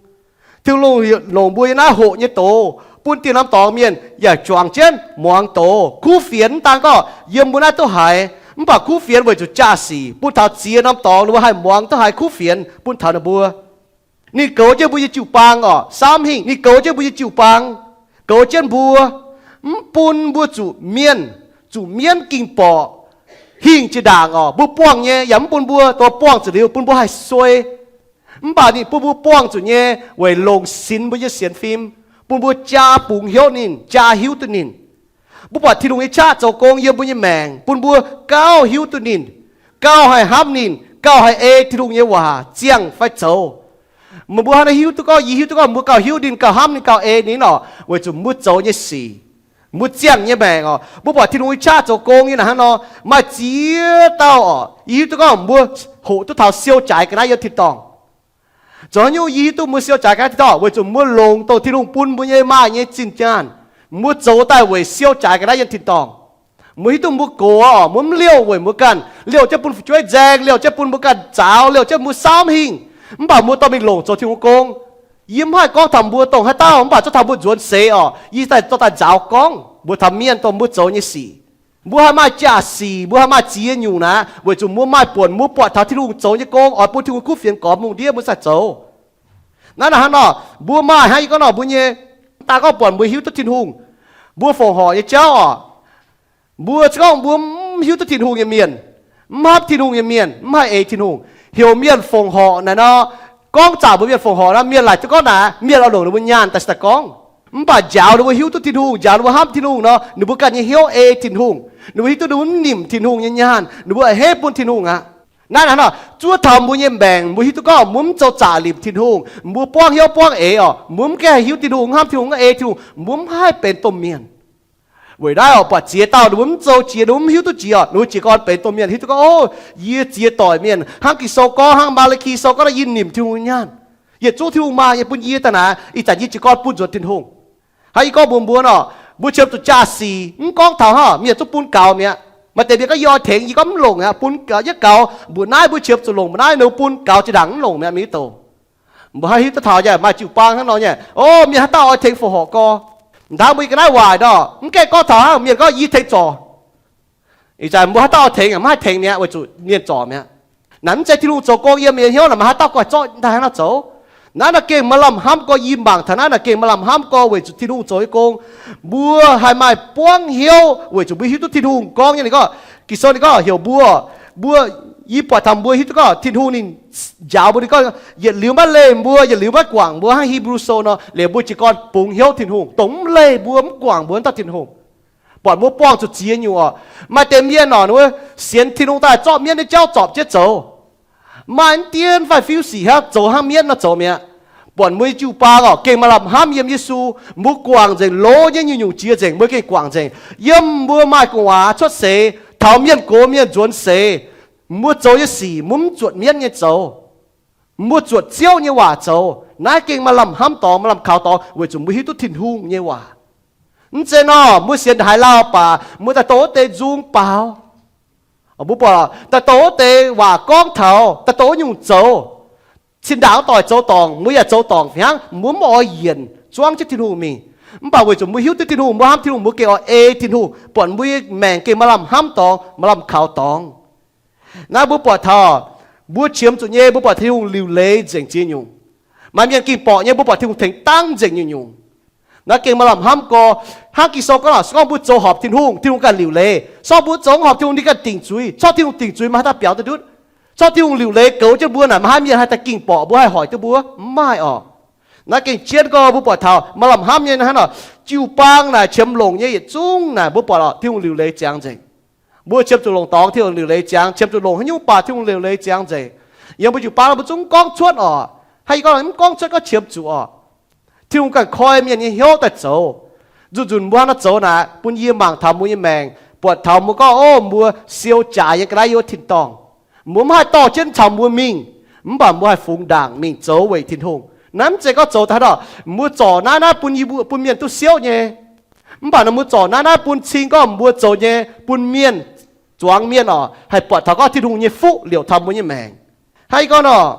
Tin-Hungh longc mbuo yiem naaiv hoqc nyei doz, bun dieh norm dorngx mienh yaac juangc jienv muangx doz. Kuv fienx mv daan gorngv yiem mbuo naaiv duqv haiz, mv baac kuv fienx weic zuqc jaa-sic bun taux ziex norm dorngx ninh mbuo haih muangx duqv haiz kuv fienx bun taux ninh mbuo. Ninh goux jienv mbuo nyei jiu-baang oc, samv hingh ninh goux jienv mbuo nyei jiu-baang, goux jienv mbuo, mv bun mbuo zuqc mienh, zuqc mienv ging-borqc hingh jiex ndaangc oc. Mbuo buangh nyei yaac mv bun mbuo dongh buangh zuqc liuz bun mbuo haih suei. Mv baac ninh bun mbuo buangh zuqc nyei weic longc sinx mbuo nyei sienx fim, bun mbuo jaa bungx hnyouv ninh, jaa hiuv duqv ninh. Mbuo buatc Tin-Hungh nyei qaqv zoux gong yiem mbuo nyei maengc, bun mbuo gauh hiuv duqv ninh, gauh haih hnamv ninh, gauh haih ei Tin-Hungh nyei waac ziangh fai zoux. Meih mbuo hnangv naaiv hiuv duqv gorngv, yie hiuv duqv gorngv mbuo gauh hiuv ninh, gauh hnamv ninh, gauh ei ninh oc, weic zuqc mbuo zoux nyei sic, mbuo ziangh nyei maengc oc. Mbuo buatc Tin-Hungh nyei qaqv zoux gong nyei naaic hnangv nor, maaih ziex dauh oc, yie hiuv duqv gorngv mbuo hoqc duqv taux siou jaaix ga'naaiv yiem tin-dorngh. Zoux haaix nyungc yie hiuv duqv mbuo siou jaaix ga'naaiv tin-dorngh? Weic zuqc mbuo longc dongh Tin-Hungh bun mbuo nyei maaih nyei zinh nyaanh, mbuo zoux daaih weic siou jaaix ga'naaiv yiem tin-dorngh. Mbuo hiuv duqv mbuo gox oc, mbuo mv liouh weic mbuo ganh, liouh jienv bun fu'jueiv nzaeng, liouh jienv bun mbuo ganh nzaaux, liouh jienv mbuo samv hingh. Mv baac mbuo dorh mingh longc zoux Tin-Hungh gong. Yie mv haih gorngv taux mbuo dongh haaix dauh, mv baac zungv taux mbuo nzuonx seix oc, yie daaih dorh daaih nzaaux gorngv mbuox taux mienh dongh mbuo zoux nyei sic. Mbuo haih maaih jaa-sic, mbuo haih maaih ziex nyungc naaic, weic zuqc mbuo maaih buonc, mbuo buatc taux Tin-Hungh zoux nyei gong oix bun Tin-Hungh kuv fienx gormx lungh ndiev mbuo cingx daaih zoux. Naaiv naaic hnangv nor, mbuo maaih hnangv yie gorngv nor mbuo nyei, daaih gorngv buatc mbuo hiuv duqv Tin-Hungh, mbuo fongc horc nyei jauv oc. Mbuo se gorngv mbuo mv hiuv duqv Tin-Hungh nyei mienh, mv hnamv Tin-Hungh nyei mienh, mv haih ei Tin-Hungh. Heuc mienh fongc horc naaic nor, gorngv zanc mbuo mienh fongc horc nor, mienh laaic duqv gorngv naaic, mienh oix longc ninh mbuo nyaanh daaih se daaih gorngv. Mv baac njaaux ninh mbuo hiuv duqv Tin-Hungh, njaaux ninh mbuo hnamv Tin-Hungh nor, ninh mbuo ganh nyei hnyouv ei Tin-Hungh. Ninh mbuo hiuv duqv ninh mbuo mv nimc Tin-Hungh nyei nyaanh, ninh mbuo a'hneiv bun Tin-Hungh aqv. Naaiv naaic nor, zuov taux mbuo nyei maengc, mbuo hiuv duqv gorngv mbuo mv zoux zaqc limc Tin-Hungh, mbuo buangv hnyouv buangv eix orqc, mbuo mv gaengh hiuv Tin-Hungh, mv hnamv Tin-Hungh, mv ei Tin-Hungh, mbuo mv haih benx domh mienh. Weic naaiv orqc, buatc ziex dauh ninh mbuo mv zoux jiex, ninh mbuo mv hiuv duqv jiex orqc, ninh mbuo jiez gorn benx domh mienh hiuv duqv gorngv, o, yie ziex doic mienh hnangv Ging-Sou gorngv, hnangv Maa^li^ki Sou gorngv, yie nimc Tin-Hungh nyaanh, yietc zungv Tin-Hungh maah, yie bun yie daaih naaic, ih zanc yie jiez gorn bun nzuonx Tin-Hungh. Hnangv yie gorngv mbuox mbuo nor, mbuo qiemx zuqc jaa-sic, mv gorngv taux hnangv, mienh zungv bun gaux mi'aqv. Maaih deix mienh gorngv yie oix tengx, yie gorngv mv longc aqv, bun gaux, yietv gaux, mbuoqc naaiv mbuo qiemx zuqc longc, mbuoqc naaiv ninh mbuo bun gaux jiex ndaangc mv longc mi'aqv, mienh mv doqc. Mbuo haaix hiuv duqv taux yaac maaih jiu-baang hnangv nor nyei, o, mienh haaix dauh oix tengx fongc horc gorx, ndaangc mbuo yie ga'naaiv waaic nor, mv gaengh gorngv taux hnangv, mienh gorngv yie tengx zorc. Ih zanc mbuo haaix dauh oix tengx, mv haih tengx mi'aqv, weic zuqc mienh zorc mi'aqv. Naaic mv zeiz Tin-Hungh zoux gong yiem mienh hnyouv, naaic maaih haaix dauh guai zorqv daaih hnangv nor zoux. Naaiv nor gengh maaih lamh hnamv gorx, yie mangc taux naaiv nor gengh maaih lamh hnamv gorx weic zuqc Tin-Hungh zoux nyei gong. Mbuo haih maaih buangv hnyouv weic zuqc mbuo hiuv duqv Tin-Hungh gorngv nyei, ninh gorngv, Ging-Sou ninh gorngv heuc mbuo, mbuo, yie buatc taux mbuo hiuv duqv gorngv Tin-Hungh ninh njaaux mbuo, ninh gorngv yietc liuz maiv leih mbuo, yietc liuz maiv guangc mbuo, hnangv Hipv^lu Sou nor, liuz mbuo jiez gorn bungx hnyouv Tin-Hungh, dongh mv leih mbuo, mv guangc mbuo wuov dauh Tin-Hungh. Buatc mbuo buangh zuqc ziex nyungc orqc. Maaih deix mienh orqc, ninh mbuo sienx Tin-Hungh daaih zorqv mienv nyei jauv zorpc jienv zoux. Maaih mv dienv fai fiuv sic hnangv, zoux hnangv mienv nor zoux mi'aqv. Buatc mbuo nyei jiu-baang orqc, gengh maaih lamh hnamv yiem Yesu. Mbuo guangc nzengc, loz nyei nyungc-nyungc jiex nzengc, mbuo gengh guangc nzengc. Yiem mbuo maaih gu'nguaaz cuotv seix, taux mienh gox mienh nzuonx seix, mbuo zoux nyei sic mbuo mv zuotc mienv nyei zoux. Mbuo zuotc Ziouv nyei waac zoux. Naaiv gengh maaih lamh hnamv dorngx, maaih lamh kaux dorngx, weic zuqc mbuo hiuv duqv Tin-Hungh nyei waac. Mv zeiz nor, mbuo sienx haaix lauh baac mbuo daaih dongh wuov deix nzung baaux. Mbuo buatc daaih dongh wuov deix waac gorngv taux, daaih dongh wuov nyungc zoux. Cin-ndaangc wuov doic zoux dorngc, mbuo yaac zoux dorngc fih hnangv. Mbuo mv oix yienc zuangv jienv Tin-Hungh mingh. Mv baac weic zuqc mbuo hiuv duqv Tin-Hungh, mbuo hnamv Tin-Hungh, mbuo gengh oix ei Tin-Hungh, buatc mbuo nyei maengc gengh maaih lamh hnamv dorngx, maaih lamh kaux dorngx. Naaiv mbuo buatc taux, mbuo qiemx zuqc nyei, mbuo buatc Tin-Hungh liuc leiz nzengc ziex nyungc. Maaih mienh ging borqc nyei, mbuo buatc Tin-Hungh tengx dangv nzengc nyungc-nyungc. Naaiv gengh maaih lamh hnamv gorx. Hnangv Ging-Sou gorngv, se gorngv mbuo zoux horpc Tin-Hungh, Tin-Hungh ganh liuc leiz. Se gorngv mbuo zoux mv horpc Tin-Hungh, ninh ganh dingc zuiz. Se gorngv Tin-Hungh dingc zuiz, maaih haaix dauh biaux duqv ndutv? Se gorngv Tin-Hungh liuc leiz goux jienv mbuo naaic, maaih haaix mienh haih daaih ging borqc mbuo, haih hoic duqv mbuo? Mv maaih orqc. Naaiv gengh jienv gorx mbuo buatc taux maaih lamh hnamv nyei hnangv nor, jiu-baang naaic qiemx longc nyei yietc zungv naaic mbuo buatc orqc, Tin-Hungh liuc leiz ziangx nzengc. Mbuo qiemx zuqc longc dorngx, Tin-Hungh liuc leiz ziangx. Qiemx zuqc longc haaix nyungc baac Tin-Hungh liuc leiz ziangx nzengc. Yiem mbuo jiu-baang mbuo zungv mv gorngv cuotv orqc. Hnangv yie gorngv, mv gorngv cuotv gorngv qiemx zuqc orqc. Tin-Hungh ganh koi mienh nyei hnyouv daaih zoux. Nzunc-nzunc mbuo hnangv nor zoux naaic, bun yie mangc taux mbuo nyei maengc, buatc taux mbuo gorngv, o, mbuo siou jaaix nyei ga'naaiv yiem wuov tin-dorngh. Mbuo mv haih dorh jienv caux mbuo mingh, mv baac mbuo haih fungx ndaangc mingh zoux weic Tin-Hungh. Naaiv mv zeiz gorngv zoux daaih nor, mbuo zorc naaiv naaiv bun yie mbuo, bun mienh duqv siouv nyei. Mv baac nor mbuo zorc naaiv naaiv bun cing gorngv mbuo zoux nyei bun mienh, zuangx mienh orqc, haih buatc taux gorngv Tin-Hungh nyei fuqv liouc taux mbuo nyei maengc. Hnangv yie gorngv nor,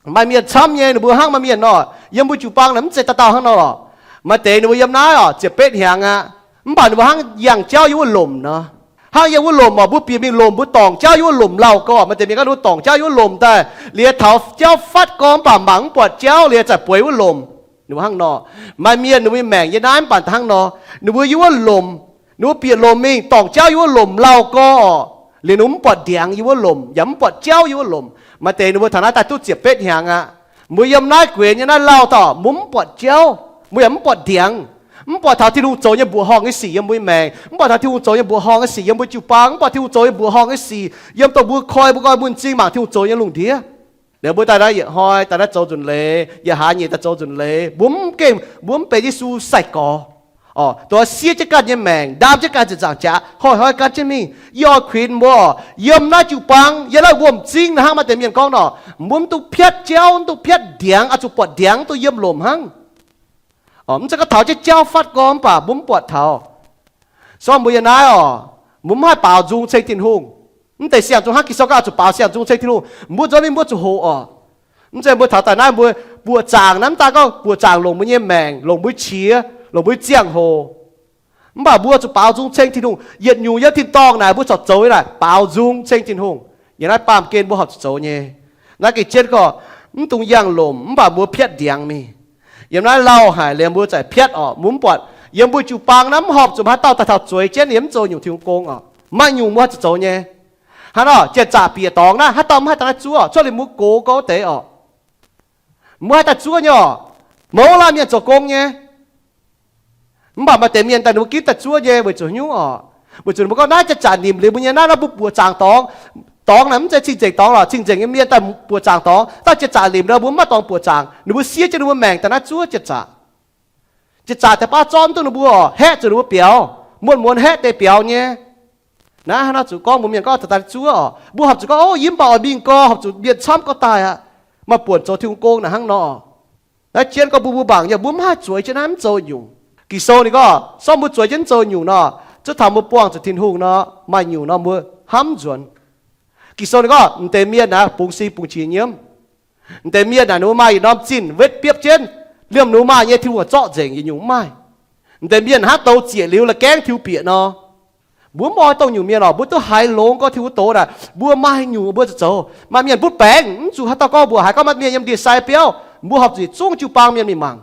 maaih mienh camv nyei, ninh mbuo hnangv maaih mienh nor, yiem mbuo jiu-baang naaic mv zeiz dauh dauh hnangv nor lorqc. Maaih deix ninh mbuo yiem naaiv orqc, ziepc betv hnyangx aqv. Mv baac ninh mbuo hnangv yangh jauv yiem wuov lomc nor. Hnangv yiem wuov lomc orqc, mbuo bieqc mingh lomc, mbuo dorngc jauv yiex wuov lomc lauh gorx. Maaih deix mienh gorngv ninh mbuo dorngc jauv yiex wuov lomc daaih, liuz taux jauv fatv gorx mv baac mangc mv buatc jauv, liuz zaqc bueix wuov lomc. Ninh mbuo hnangv nor. Maaih mienh ninh mbuo nyei maengc yiem naaiv mv baac hnangv nor. Ninh mbuo yiem wuov lomc, ninh mbuo bieqc lomc mingh dorngc jauv yiem wuov lomc lauh gorx, liuz ninh mbuo mv buatc ndiangx yiem wuov lomc, yaac mv buatc jauv yiem wuov lomc. Maaih deix ninh mbuo taux naaiv daaih duqv ziepc betv hnyangx aqv. Mbuo yiem naaiv gueix nyei naaiv lauh daaih, mbuo mv buatc jauv, mbuo yaac mv buatc ndiangx, mv buatc taux Tin-Hungh zoux nyei mbuoqc horngh nyei sic yiem mbuo nyei maengc, mv buatc taux Tin-Hungh zoux nyei mbuoqc horngh nyei sic yiem mbuo jiu-baang, mv buatc Tin-Hungh zoux nyei mbuoqc horngh nyei sic yiem dongh mbuo koi mbuo nqoi mbuo m'zing mangc Tin-Hungh zoux nyei lungh ndiev. Liuz mbuo daaih naaiv yietc hnoi daaih naaiv zoux nzunc leiz, yietc hlaax nyeic daaih zoux nzunc leiz, mbuo mv gengh, mbuo mv benx Yesu sai-gorx. Orqc, dongh siev jienv ganh nyei maengc, ndaam jienv ganh ziepc nzaangc jaax, hnoi-hnoi gan jienv mingh. Yie oix kuinx mbuo, yiem naaiv jiu-baang, yiem naaiv wuom m'zing naaiv hnangv maaih deix mienh gorngv nor, mbuo mv duqv piatv jauv, mv duqv piatv ndiangx, oix zuqc buatc ndiangx duqv yiem lomc hnangv. Mv zeiz gorngv taux jienv jauv fatv gorx mv baac mbuo mv buatc taux. Se gorngv mbuo yiem naaiv orqc, mbuo mv haih baaux nzung ceng Tin-Hungh. Mv deix siang-nzung hnangv Ging-Sou gorngv oix zuqc baaux siang-nzung ceng Tin-Hungh, mbuo nzuonx mingh mbuo zuqc hoqc orqc. Mv zeiz mbuo taux daaih naaiv mbuo buoqc zaangc naaiv, mv daaih gorngv buoqc zaangc longc mbuo nyei maengc, longc mbuo qiex, longc mbuo ziangh hoc. Mv baac mbuo zuqc baaux nzung ceng Tin-Hungh. Yietc nyungc yiem tin-dorngh naaic mbuo corc zoux nyei naaic baaux nzung ceng Tin-Hungh. Yiem naaiv baamh gen mbuo horpc zuqc zoux nyei. Naaiv gengh jienv gorngv, mv dungx yangh lomc mv baac mbuo piatv ndiangx mingh. Yiem naaiv lauh haic liuz mbuo zaqc piatv orqc, mbuo mv buatc. Yiem mbuo jiu-baang naaiv mv horpc zuqc haaix dauh daaih taux zueiz jienv liuz mv zoux nyungc Tin-Hungh gong orqc. Maaih nyungc mbuo haih zuqc zoux nyei. Hnangv nor, janx-zaqc bieqc dorngx naaiv, haaix dauh mv haih daaih naaiv zuov, cuotv liuz mbuo gox gorngv deix orqc. Mbuo haih daaih zuov nyei orqc. Mouz laanh mienh zoux gong nyei. Mv baac maaih deix mienh daaih ninh mbuo ginv daaih zuov nyei weic zuqc haaix nyungc orqc? Weic zuqc ninh mbuo gorngv naaiv janx-zaqc nimc liuz mbuo nyei naaiv, naaiv mbuo buoqc zaangc dorngx, Dorngx naaic mv zeiz cing-nzengc dorngx lorqc. Cing-nzengc nyei mienh daaih buoqc zaangc dorngx, daaih jiex zaqc limc nor mbuo mv maaih dorngx buoqc zaangc. Ninh mbuo siev jienv ninh mbuo maengc daaih naaiv zuov jiex zaqc. Jiex zaqc deix baav zorqv mv duqv ninh mbuo oc, haeqv zuqc ninh mbuo biaux, muonz-muonz haeqv deix biaux nyei. Naaiv hnangv naaiv zuqc gorngv mbuo mienh gorngv daaih zuov oc. Mbuo horpc zuqc gorngv, Ov, yie mv baac oix mingh gau, horpc zuqc mienh camv gorngv daaih aqv. Maaih buonc zoux Tin-Hungh gong naaic hnangv nor. Naaiv jienv gorngv mbuo mbuo mangc yaac mbuo mv haih zueiz jienv naaiv mv zoux nyungc. Ging-Sou ninh gorngv, sorng mbuo zueiz jienv mv zoux nyungc nor, zuov taux mbuo buangh zuqc Tin-Hungh nor, maaih nyungc nor mbuo hnamv nzuonx. Ging-Sou ninh gorngv, m'deix mienh naaic bungx sin bungx qiex nyiemv. M'deix mienh naaic ninh mbuo maaih yietc norm zinh wetv biopv jienv, liemh ninh mbuo maaih nyei Tin-Hungh zorqv nzengc yietc nyungc mv maaih. M'deix mienh hnangv douz zieqc liuz la'gaengv tiux bieqc nor. Mbuo mv oix dongh nyungc mienh oc. Mbuo duqv haiz longx gorngv Tin-Hungh doz naaic, mbuo maaih nyungc mbuo zuqc zoux. Maaih mienh butv baengc, mv zuqc haaix dauh gorngv mbuoqc haaix, gorngv maaih mienh yiem ndie-sai biauv, mbuo horpc zuqc yietc zungv jiu-baang mienh mingh mangc.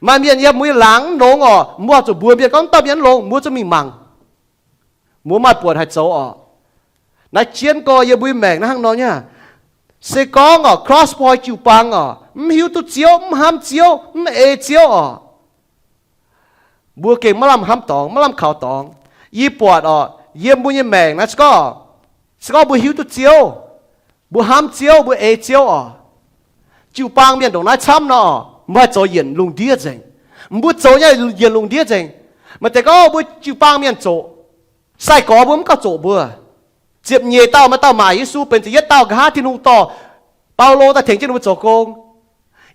Maaih mienh yiem mbuo nyei laangz mv longx oc, mbuo horpc zuqc mbuox mienh gorngv, Dauh mienh mv longx, mbuo zuqc mingh mangc. Mbuo maaih buonc haih zoux oc. Naaiv jienv gorx yiem mbuo nyei maengc naaiv hnangv nor nyei. Se gorngv oc, cross point jiu-baang oc, mv hiuv duqv Ziouv, mv hnamv Ziouv, mv ei Ziouv oc, mbuo gengh maiv lamh hnamv dorngx, maiv lamh kaux dorngx. Yie buatc oc, yiem mbuo nyei maengc naaiv se gorngv, se gorngv mbuo hiuv duqv Ziouv, mbuo hnamv Ziouv, mbuo ei Ziouv oc, jiu-baang mienh ndongc naaiv camv nor, mbuo haih zoux yienc lungh ndiev nzengc. Mbuo zoux nyei yienc lungh ndiev nzengc. Maaih deix gorngv mbuo jiu-baang mienh zoqc, sai-gorx mbuo mv gauh zoqc mbuo. Ziepc nyeic dauh maaih dauh maaic Yesu benx ziepc yietv dauh nqa'haav Tin-Hungh dorh Baulo daaih tengx jienv ninh mbuo zoux gong.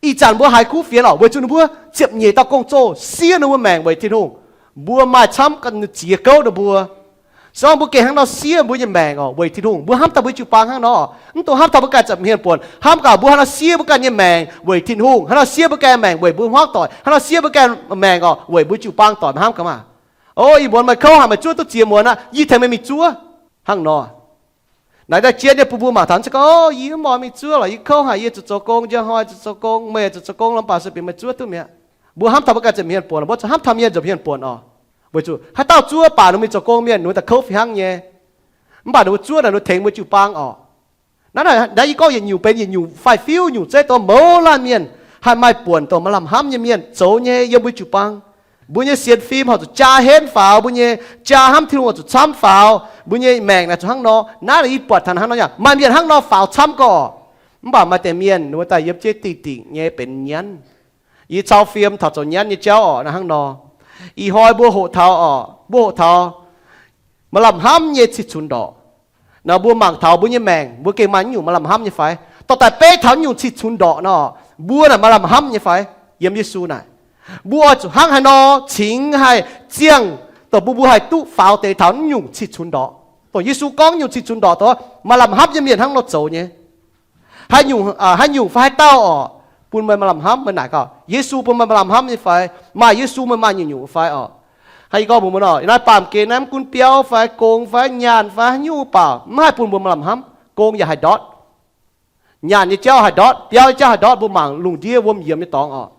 Ih zanc mbuo haiz kuv fienx oc, weic zuqc ninh mbuo ziepc nyeic dauh gong-zoh siev ninh mbuo maengc weic Tin-Hungh. Mbuo maaih camv ganh ziex gouv ninh mbuo. Se gorngv mbuo gengh hnangv nor siev mbuo nyei maengc oc weic Tin-Hungh, mbuo hnamv taux mbuo jiu-baang hnangv nor, mv dungx hnamv taux mbuo ganh ziepc hmien buonc. Hnamv gaax mbuo hnangv nor siev mbuo ganh nyei maengc weic Tin-Hungh, hnangv nor siev mbuo ganh maengc weic mbuo hmuangv doic, hnangv nor siev mbuo ganh maengc oc weic mbuo jiu-baang doic, meih hnamv gaax maah. O, ih muonz meih kouv haic, meih zuov duqv ziex muonz aqv, yie tengx meih mingh zuov. Hnangv nor. Naaiv daaih jienv nyei bun mbuo mangc taux se gorngv, O, yie mv oix mingh zuov lorqc, yie kouv haic, yie zuqc zoux gong, njang hnoi zuqc zoux gong, meih zuqc zoux gong, lamh baac se bieqc meih zuov duqv mi'aqv. Mbuo hnamv taux mbuo ganh ziepc hmien buonc, mbuo zuqc hnamv taux mienh ziepc hmien buonc oc. Weic zuqc haaix dauh zuov baac ninh mingh zoux gong mienh, ninh daaih kouv fih hnangv nyei. Mv baac ninh mbuo zuov naaic, ninh tengx mbuo jiu-baang oc. Naaiv, naaiv yie gorngv yietc nyungc benx yietc nyungc fai-fiuv nyungc zeiv dongh mouz laanh mienh haih maaih buonc dongh maaih lamh hnamv nyei mienh zoux nyei yiem mbuo jiu-baang. Mbuo nyei sienx fim horpc zuqc jaa henv faaux, mbuo nyei jaa hnamv Tin-Hungh horpc zuqc camv faaux, mbuo nyei maengc naaic zuqc hnangv nor. Naaiv yie buatc taux hnangv nor, yaac maaih mienh hnangv nor faaux camv gorqv. Mv baac maaih deix mienh ninh mbuo daaih yiem jienv dingh dingc nyei benx nyanv. Yie cau fiem taux zoux nyanv nyei jauv oc, naaiv hnangv nor. Ih hnoi mbuo hoqc taux oc, mbuo hoqc taux maaih lamh hnamv nyei cih cunx ndorqc. Nor mbuo mangc taux mbuo nyei maengc, mbuo gengh maaih nyungc maaih lamh hnamv nyei fai? Dorh daaih beiv taux nyungc cih cunx ndorqc nor, mbuo naaic maaih lamh hnamv nyei fai? Yiem Yesu naaic, mbuo oix zuqc hnangv haaix nor cingx haih ziangh dongh mbuo, mbuo haih duqv faaux deix taux nyungc cih cunx ndorqc. Dongh Yesu gorngv nyungc cih cunx ndorqc dongh maaih lamh hnamv nyei mienh hnangv nor zoux nyei. Haaix nyungc, haaix nyungc fai haaix dauh oc, bun meih maaih lamh hnamv? Meih naaic gaax, Yesu bun meih maaih lamh hnamv nyei fai? Maaih Yesu meih maaih nyungc-nyungc fai oc? Hnangv yie gorngv mbuox meih nor, naaiv baamh gen naaiv mv gunv biauv fai gong fai nyaanh fai haaix nyungc baac mv haih bun mbuo maaih lamh hnamv. Gong yaac haih ndortv, nyaanh nyei jauv haih ndortv, biauv nyei jauv haih ndortv. Mbuo mangc lungh ndiev wuom yiemx nyei dorngx oc.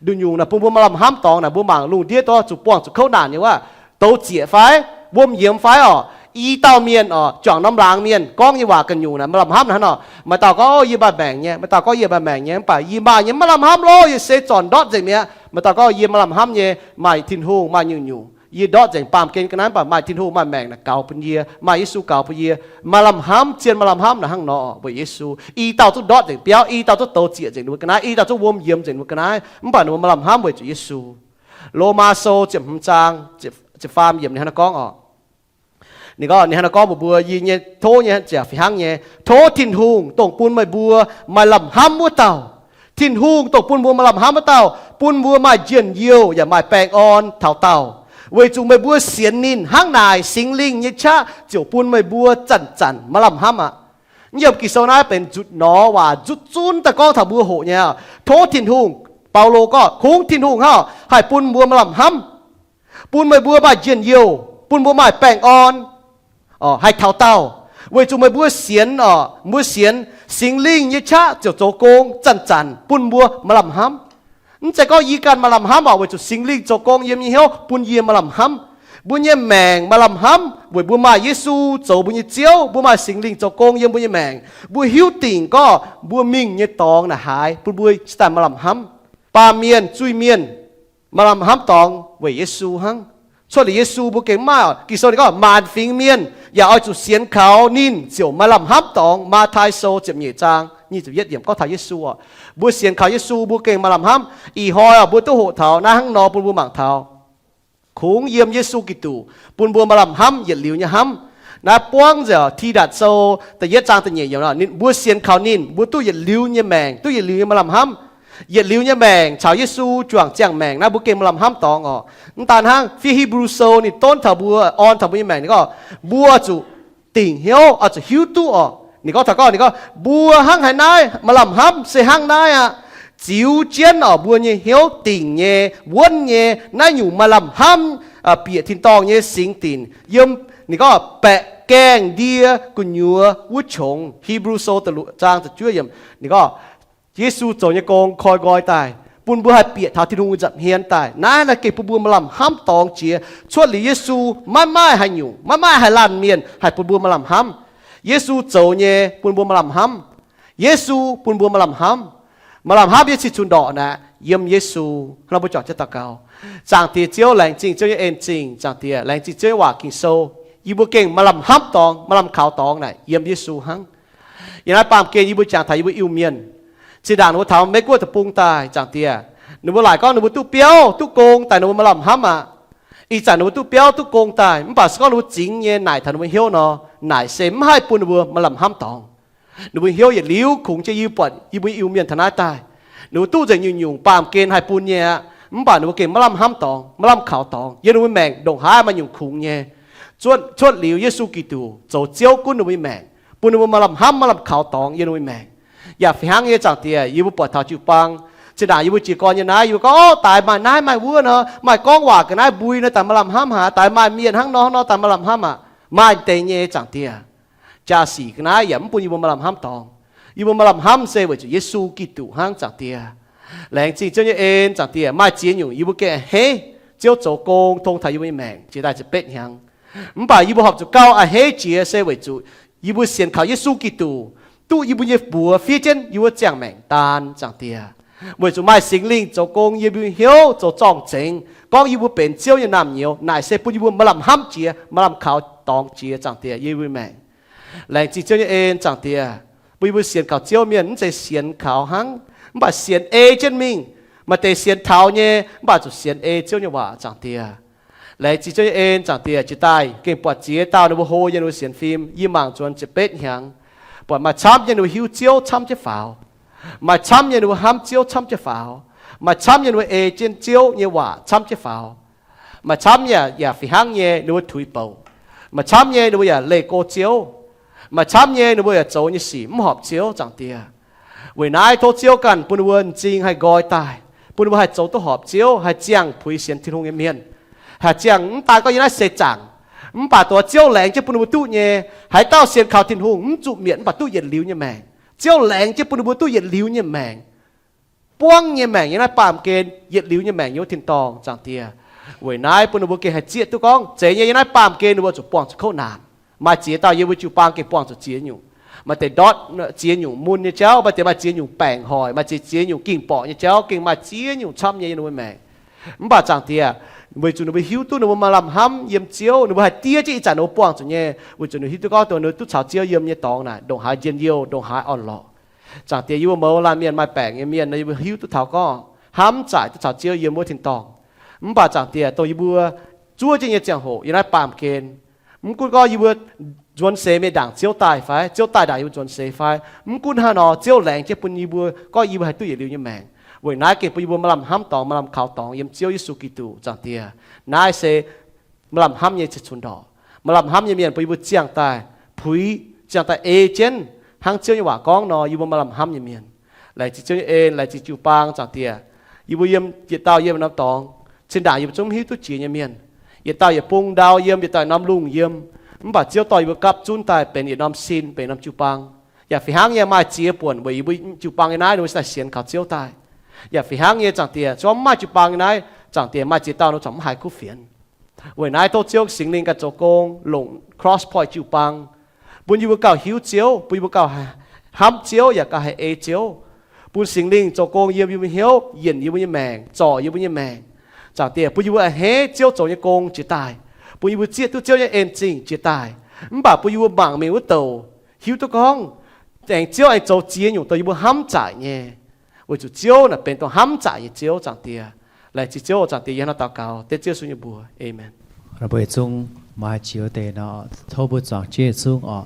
Nduqc nyungc naaic bun mbuo maaih lamh hnamv dorngx naaic, mbuo mangc lungh ndiev dorngx zuqc buangh zuqc kouv naanc nyei wuov, douz zieqc fai wuom yiemx fai oc. I dauh mienh oc, juangc norm laangz mienh gorngv nyei waac ganh nyungc naaic maaih lamh hnamv hnangv nor. Maaih dauh gorngv, O, yie maaih maengc nyei. Maaih dauh gorngv, Yie maaih maengc nyei, mv baac yie maaih nyei maiv lamh hnamv lorqc, yie se zornc ndortv nzengc mi'aqv. Maaih dauh gorngv, Yie maaih lamh hnamv nyei, maaih Tin-Hungh, maaih nyungc-nyungc. Yie ndortv nzengc baamh gen ga'naaiv, mv baac maaih Tin-Hungh, maaih maengc naaic gaux bun yie, maaih Yesu gaux bun yie. Maaih lamh hnamv, zien maaih lamh hnamv naaic hnangv nor weic Yesu. I dauh duqv ndortv nzengc biauv, i dauh duqv douz zieqc nzengc ninh mbuo ga'naaiv, i dauh duqv wuom yiemx nzengc ninh mbuo ga'naaiv, mv baac ninh mbuo maaih lamh hnamv weic zuqc Yesu. Lomaa Sou ziepc hmz zaang ziepc faam yiemc ninh hnangv naaiv gorngv oc. Ninh gorngv, ninh hnangv naaiv gorngv mbuox mbuo, yie nyei tov nyei ziec fih hnangv nyei, tov Tin-Hungh dongh bun meih mbuo maaih lamh hnamv wuov dauh. Tin-Hungh dongh bun mbuo maaih lamh hnamv wuov dauh, bun mbuo maaih njien-youh yaac maaih baengh orn taux daauh, weic zuqc meih mbuo sienx ninh. Hnangv naaic Singx Lingh nyei qaqv ziouc bun meih mbuo zanc-zanc maaih lamh hnamv aqv. Yiem Ging-Sou naaiv benx nzutc norm waac nzutc zunv daaih gorngv taux mbuo hoqc nyei. Tov Tin-Hungh, Baulo gorngv, kungx Tin-Hungh hnangv haih bun mbuo maaih lamh hnamv, bun meih mbuo maaih njien-youh, bun mbuo maaih baengh orn, haih taux daauh, weic zuqc meih mbuo sienx oc, mbuo sienx, Singx Lingh nyei qaqv ziouc zoux gong zanc-zanc bun mbuo maaih lamh hnamv. Mv zeiz gorngv yie ganh maaih lamh hnamv oc, weic zuqc Singx Lingh zoux gong yiem nyei hnyouv bun yie maaih lamh hnamv. Mbuo nyei maengc maaih lamh hnamv weic mbuo maaih Yesu zoux mbuo nyei Ziouv, mbuo maaih Singx Lingh zoux gong yiem mbuo nyei maengc. Mbuo hiuv dingc gorngv mbuo mingh nyei dorngx naaic haaix bun mbuo se daaih maaih lamh hnamv. Baamh mienh, zuiz-mienh, maaih lamh hnamv dorngx weic Yesu hnangv. Cuotv liuz Yesu mbuo gengh mv maaih oc. Ging-Sou ninh gorngv maanc fingx mienh yaac oix zuqc sienx kaux ninh ziouc maaih lamh hnamv dorngx. Matv^tai Sou ziepc nyeic zaang nyic ziepc yietv yiemc gorngv taux Yesu oc. Mbuo sienx kaux Yesu mbuo gengh maaih lamh hnamv. Ih hnoi oc, mbuo duqv hoqc taux naaiv hnangv nor bun mbuo mangc taux kungx yiem Yesu Giduc bun mbuo maaih lamh hnamv yietc liuz nyei hnamv. Naaiv buangv nzengc Tidatc Sou da'yietv zaang da'nyeic yiemc, mbuo sienx kaux ninh, mbuo duqv yietc liuz nyei maengc, duqv yietc liuz nyei maaih lamh hnamv. Yietc liuz nyei maengc caux Yesu juangc ziangh maengc naaiv mbuo gengh maaih lamh hnamv dorngx oc. Mv daan hnangv, fiev Hebrew Sou ninh donv taux mbuo, orn taux mbuo nyei maengc, ninh gorngv mbuo zuqc dingc hnyouv, oix zuqc hiuv duqv oc. Ninh gorngv taux gorngv, ninh gorngv mbuo hnangv haaix naaiv maaih lamh hnamv se hnangv naaiv aqv. Ziux jienv oc mbuo nyei hnyouv dingc nyei, wuonv nyei, naaiv nyungc maaih lamh hnamv bieqc tin-dorngh nyei singx dinc yiem, ninh gorngv baeqc gaengh ndie gu'nyuoz wuov qongx. Hebrew Sou da'luoqc zaang da'juov yiemc, ninh gorngv Yesu zoux nyei gong koi nqoi daaih, bun mbuo haih bieqc taux Tin-Hungh nza'hmien daaih. Naaiv naaiv gengh bun mbuo maaih lamh hnamv dorngx jiex. Cuotv liuz Yesu, maiv maaih haaix nyungc, maiv maaih haaix laanh mienh haih bun mbuo maaih lamh hnamv. Yesu zoux nyei bun mbuo maaih lamh hnamv. Yesu bun mbuo maaih lamh hnamv. Maaih lamh hnamv nyei cih cunx ndorqc naaic yiem Yesu. Hnangv nor mbuo juangc jienv daux gaux. Zaangc Diex Ziouv, laengz zingh Ziouv nyei en-zingh. Zaangc Diex, laengz zingh Ziouv nyei waac Ging-Sou. Yie mbuo gengh maaih lamh hnamv dorngx, maaih lamh kaux dorngx naaic yiem Yesu hnangv. Yiem naaiv baamh gen yie mbuo jangx taux yie mbuo Iu-Mienh. Zinh ndaangc ninh mbuo taux Meiv-Guoqv deic-bung daaih, Zaangc Diex, ninh mbuo laaic gorngv ninh mbuo duqv biauv duqv gong daaih ninh mbuo maaih lamh hnamv aqv. Ih zanc ninh mbuo duqv biauv duqv gong daaih, mv baac se gorngv ninh mbuo zingx nyei naaic taux ninh mbuo hnyouv nor, naaic se mv haih bun ninh mbuo maaih lamh hnamv dorngx. Ninh mbuo hnyouv yietc liuz kungx jienv yie buatc yie mbuo Iu-Mienh taux naaiv daaih. Ninh mbuo duqv nzengc nyungc-nyungc baamh gen haih bun nyei aqv, mv baac ninh mbuo gengh maaih lamh hnamv dorngx, maaih lamh kaux dorngx. Yiem ninh mbuo maengc ndongc haaix maaih nyungc kungx nyei. Cuotv, cuotv liuz Yesu Giduc zoux Ziouv gunv ninh mbuo nyei maengc, bun ninh mbuo maaih lamh hnamv, maaih lamh kaux dorngx yiem ninh mbuo maengc. Yaac fih hnangv nyei, Zaangc Diex, yie mbuo buatc taux jiu-baang, zinh ndaangc yie mbuo jiez gorn nyei naaiv, yie mbuo gorngv, Ov, daaix maaih naaiv maaih wuov nor, maaih gorngv waac ga'naaiv mbui nor, daaix maaih lamh hnamv haic, daaix maaih mienh hnangv nor hnangv nor, daaix maaih lamh hnamv aqv. Maaih deix nyei, Zaangc Diex. Jaa-sic ga'naaiv yaac mv bun yie mbuo maaih lamh hnamv dorngx. Yie mbuo maaih lamh hnamv se weic zuqc Yesu Giduc hnangv, Zaangc Diex. Laengz zingh Ziouv nyei en, Zaangc Diex. Maaih ziex nyungc yie mbuo gengh a'hneiv Ziouv zoux gong tong taux yie mbuo nyei maengc jiex daaih ziepc betv hnyangx. Mv baac yie mbuo horpc zuqc gauh a'hneiv jiex se weic zuqc yie mbuo sienx kaux Yesu Giduc, duqv yie mbuo nyei buoz fiev jienv yie mbuo ziangh maengc daan, Zaangc Diex. Weic zuqc maaih Singx Lingh zoux gong yiem yie mbuo hnyouv zoux zorng-zengx, gorngv yie mbuo benx Ziouv nyei naamh nyouz. Naaic se bun yie mbuo maaih lamh hnamv jiex, maaih lamh kaux dorngx jiex, Zaangc Diex, yiem yie mbuo maengc. Laengz zingh Ziouv nyei en, Zaangc Diex, bun yie mbuo sienx kaux Ziouv mienh mv zeiz sienx kaux hnangv, mv baac sienx ei jienv mingh. Maaih deix sienx taux nyei, mv baac zuqc sienx ei Ziouv nyei waac, Zaangc Diex. Laengz zingh Ziouv nyei en, Zaangc Diex. Jiex daaih gengh buatc ziex dauh ninh mbuo hlo yiem ninh mbuo sienx fim. Yie mangc nzuonx ziepc betv hnyangx, buatc maaih camv nyei ninh mbuo hiuv Ziouv camv jienv faaux. Maaih camv nyei ninh mbuo hnamv Ziouv camv jienv faaux. Maaih camv nyei ninh mbuo ei jienv Ziouv nyei waac camv jienv faaux. Maaih camv yaac, yaac fih hnangv nyei ninh mbuo tuix bouc. Maaih camv nyei ninh mbuo yaac leih go Ziouv. Maaih camv nyei ninh mbuo yaac zoux nyei sic mv horpc Ziouv, Zaangc Diex. Weic naaiv tov Ziouv ganh bun ninh mbuo m'zing haih nqoi daaih, bun ninh mbuo haih zoux duqv horpc Ziouv, haih ziangh puix sienx Tin-Hungh nyei mienh. Haih ziangh mv daan gorngv yiem naaiv seix zaangc, mv baac doix Ziouv laengz jienv bun ninh mbuo duqv nyei. Haaix dauh sienx kaux Tin-Hungh mv zuqc mietc mv baac duqv yietc liuz nyei maengc. Ziouv laengz jienv bun ninh mbuo duqv yietc liuz nyei maengc. Buangv nyei maengc yiem naaiv baamh gen, yietc liuz nyei maengc yiem wuov tin-dorngh, Zaangc Diex. Weic naaiv bun ninh mbuo gengh haih zieqv duqv gorngv zeiz nyei yiem naaiv baamh gen ninh mbuo zuqc buangh zuqc kouv naanc. Maaih ziex dauh yiem mbuo jiu-baang gengh buangh zuqc ziex nyungc. Maaih deix ndortv ziex nyungc mun nyei jauv, maaih deix maaih ziex nyungc baengc hoic, maaih ziex, ziex nyungc ging borqc nyei jauv, gengh maaih ziex nyungc camv nyei yiem ninh mbuo maengc. Mv baac Zaangc Diex, weic zuqc ninh mbuo hiuv duqv ninh mbuo maaih lamh hnamv yiem Ziouv, ninh mbuo haih diev jienv ih zanc ninh mbuo buangh zuqc nyei, weic zuqc ninh hiuv duqv gorngv dongh ninh duqv caux Ziouv yiem nyei dorngx naaic ndongc haaix njien-youh, ndongc haaix orn-lorqc. Zaangc Diex, yie mbuo mouz laanh mienh maaih baengc nyei mienh nor, yie mbuo hiuv duqv taux gorngv hnamv zaaic duqv caux Ziouv yiem wuov tin-dorngh. Mv baac Zaangc Diex, dongh yie mbuo zuov jienv nyei ziangh hoc yiem naaiv baamh gen, mv gunv gorngv yie mbuo nzuonx seix mingh ndaangc Ziouv daaih fai, Ziouv daaih ndaangc yie mbuo nzuonx seix fai, mv gunv haaix nor, Ziouv laengz jienv bun yie mbuo gorngv yie mbuo haih duqv yietc liuz nyei maengc. Weic naaiv gengh bun yie mbuo maaih lamh hnamv dorngx, maaih lamh kaux dorngx yiem Ziouv Yesu Giduc, Zaangc Diex. Naaiv se maaih lamh hnamv nyei ceix cunx ndorqc. Maaih lamh hnamv nyei mienh bun yie mbuo ziangh daaih puix, ziangh daaih ei jienv hnangv Ziouv nyei waac gorngv nor, yie mbuo maaih lamh hnamv nyei mienh. Laengz zingh Ziouv nyei en, laengz zingh jiu-baang, Zaangc Diex. Yie mbuo yiem yietc dauh yiem norm dorngx, zinh ndaangc yie mbuo zungv hiuv duqv jiex nyei mienh. Yietc dauh yietc bung ndau yiem, yietc dauh norm lungh yiem. Mv baac Ziouv dorh yie mbuo gapv zunv daaih benx yietc norm sin, benx norm jiu-baang. Yaac fih hnangv nyei maaih ziex buonc weic yie mbuo jiu-baang nyei naaiv, ninh mbuo daaih sienx kaux Ziouv daaih. Yaac fih hnangv nyei, Zaangc Diex, zungv mv maaih jiu-baang nyei naaiv, Zaangc Diex, maaih ziex dauh ninh corc mv haiz kuv fienx. Weic naaiv tov Ziouv Singx Lingh ganh zoux gong longc Cross Point jiu-baang, bun yie mbuo gauh hiuv Ziouv, bun yie mbuo gauh hnamv Ziouv yaac gauh haih ei Ziouv. Bun Singx Lingh zoux gong yiem yie mbuo hnyouv, yienc yie mbuo nyei maengc, zorc yie mbuo nyei maengc. Zaangc Diex, bun yie mbuo a'hneiv Ziouv zoux nyei gong jiex daaih, bun yie mbuo zieqv duqv Ziouv nyei en-zingh jiex daaih. Mv baac bun yie mbuo mangc mingh wuov douc, hiuv duqv gorngv aengx Ziouv aengx zoux ziex nyungc dongh yie mbuo hnamv zaqc nyei, weic zuqc Ziouv naaic benx dongh hnamv zaqc nyei Ziouv, Zaangc Diex. Laengz zingh Ziouv oc. Zaangc Diex, yie hnangv naaiv daux gaux dengv Ziouv Yesu nyei mbuox. Aamen. Mbuo yietc zungv maaih jiex wuov deix nor, tov mbuo zuangx jienv yietc zungv oc.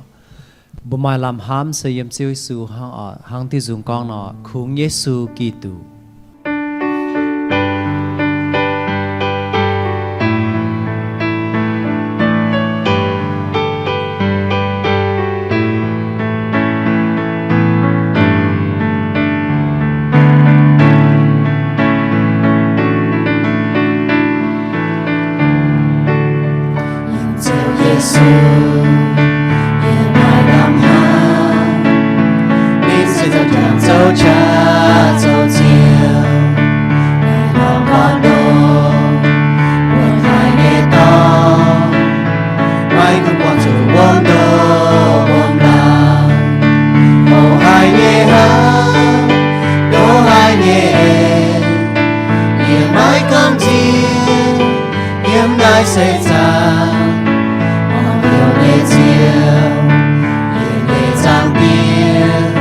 Mbuo maaih lamh hnamv se yiem Ziouv Yesu hnangv oc. Hnangv diuh nzung gorngv nor, kungx Yesu Giduc. Yiem Ziouv Yesu, yie maaih lamh hnamv, ninh se zoux jangx zoux qaqv zoux Ziouv, ninh lorz gorn ndoh, wuov daaih nyei dorngx, maiv gunv buangh zuqc wuom ndoh wuom laangc, mouz haic nyei hnamv, ndoh haic nyei eix, yie maiv gamh nziex yiem naaiv seix zaangc, orn-youh nyei Ziouv, yie nyei Zaangc Diex,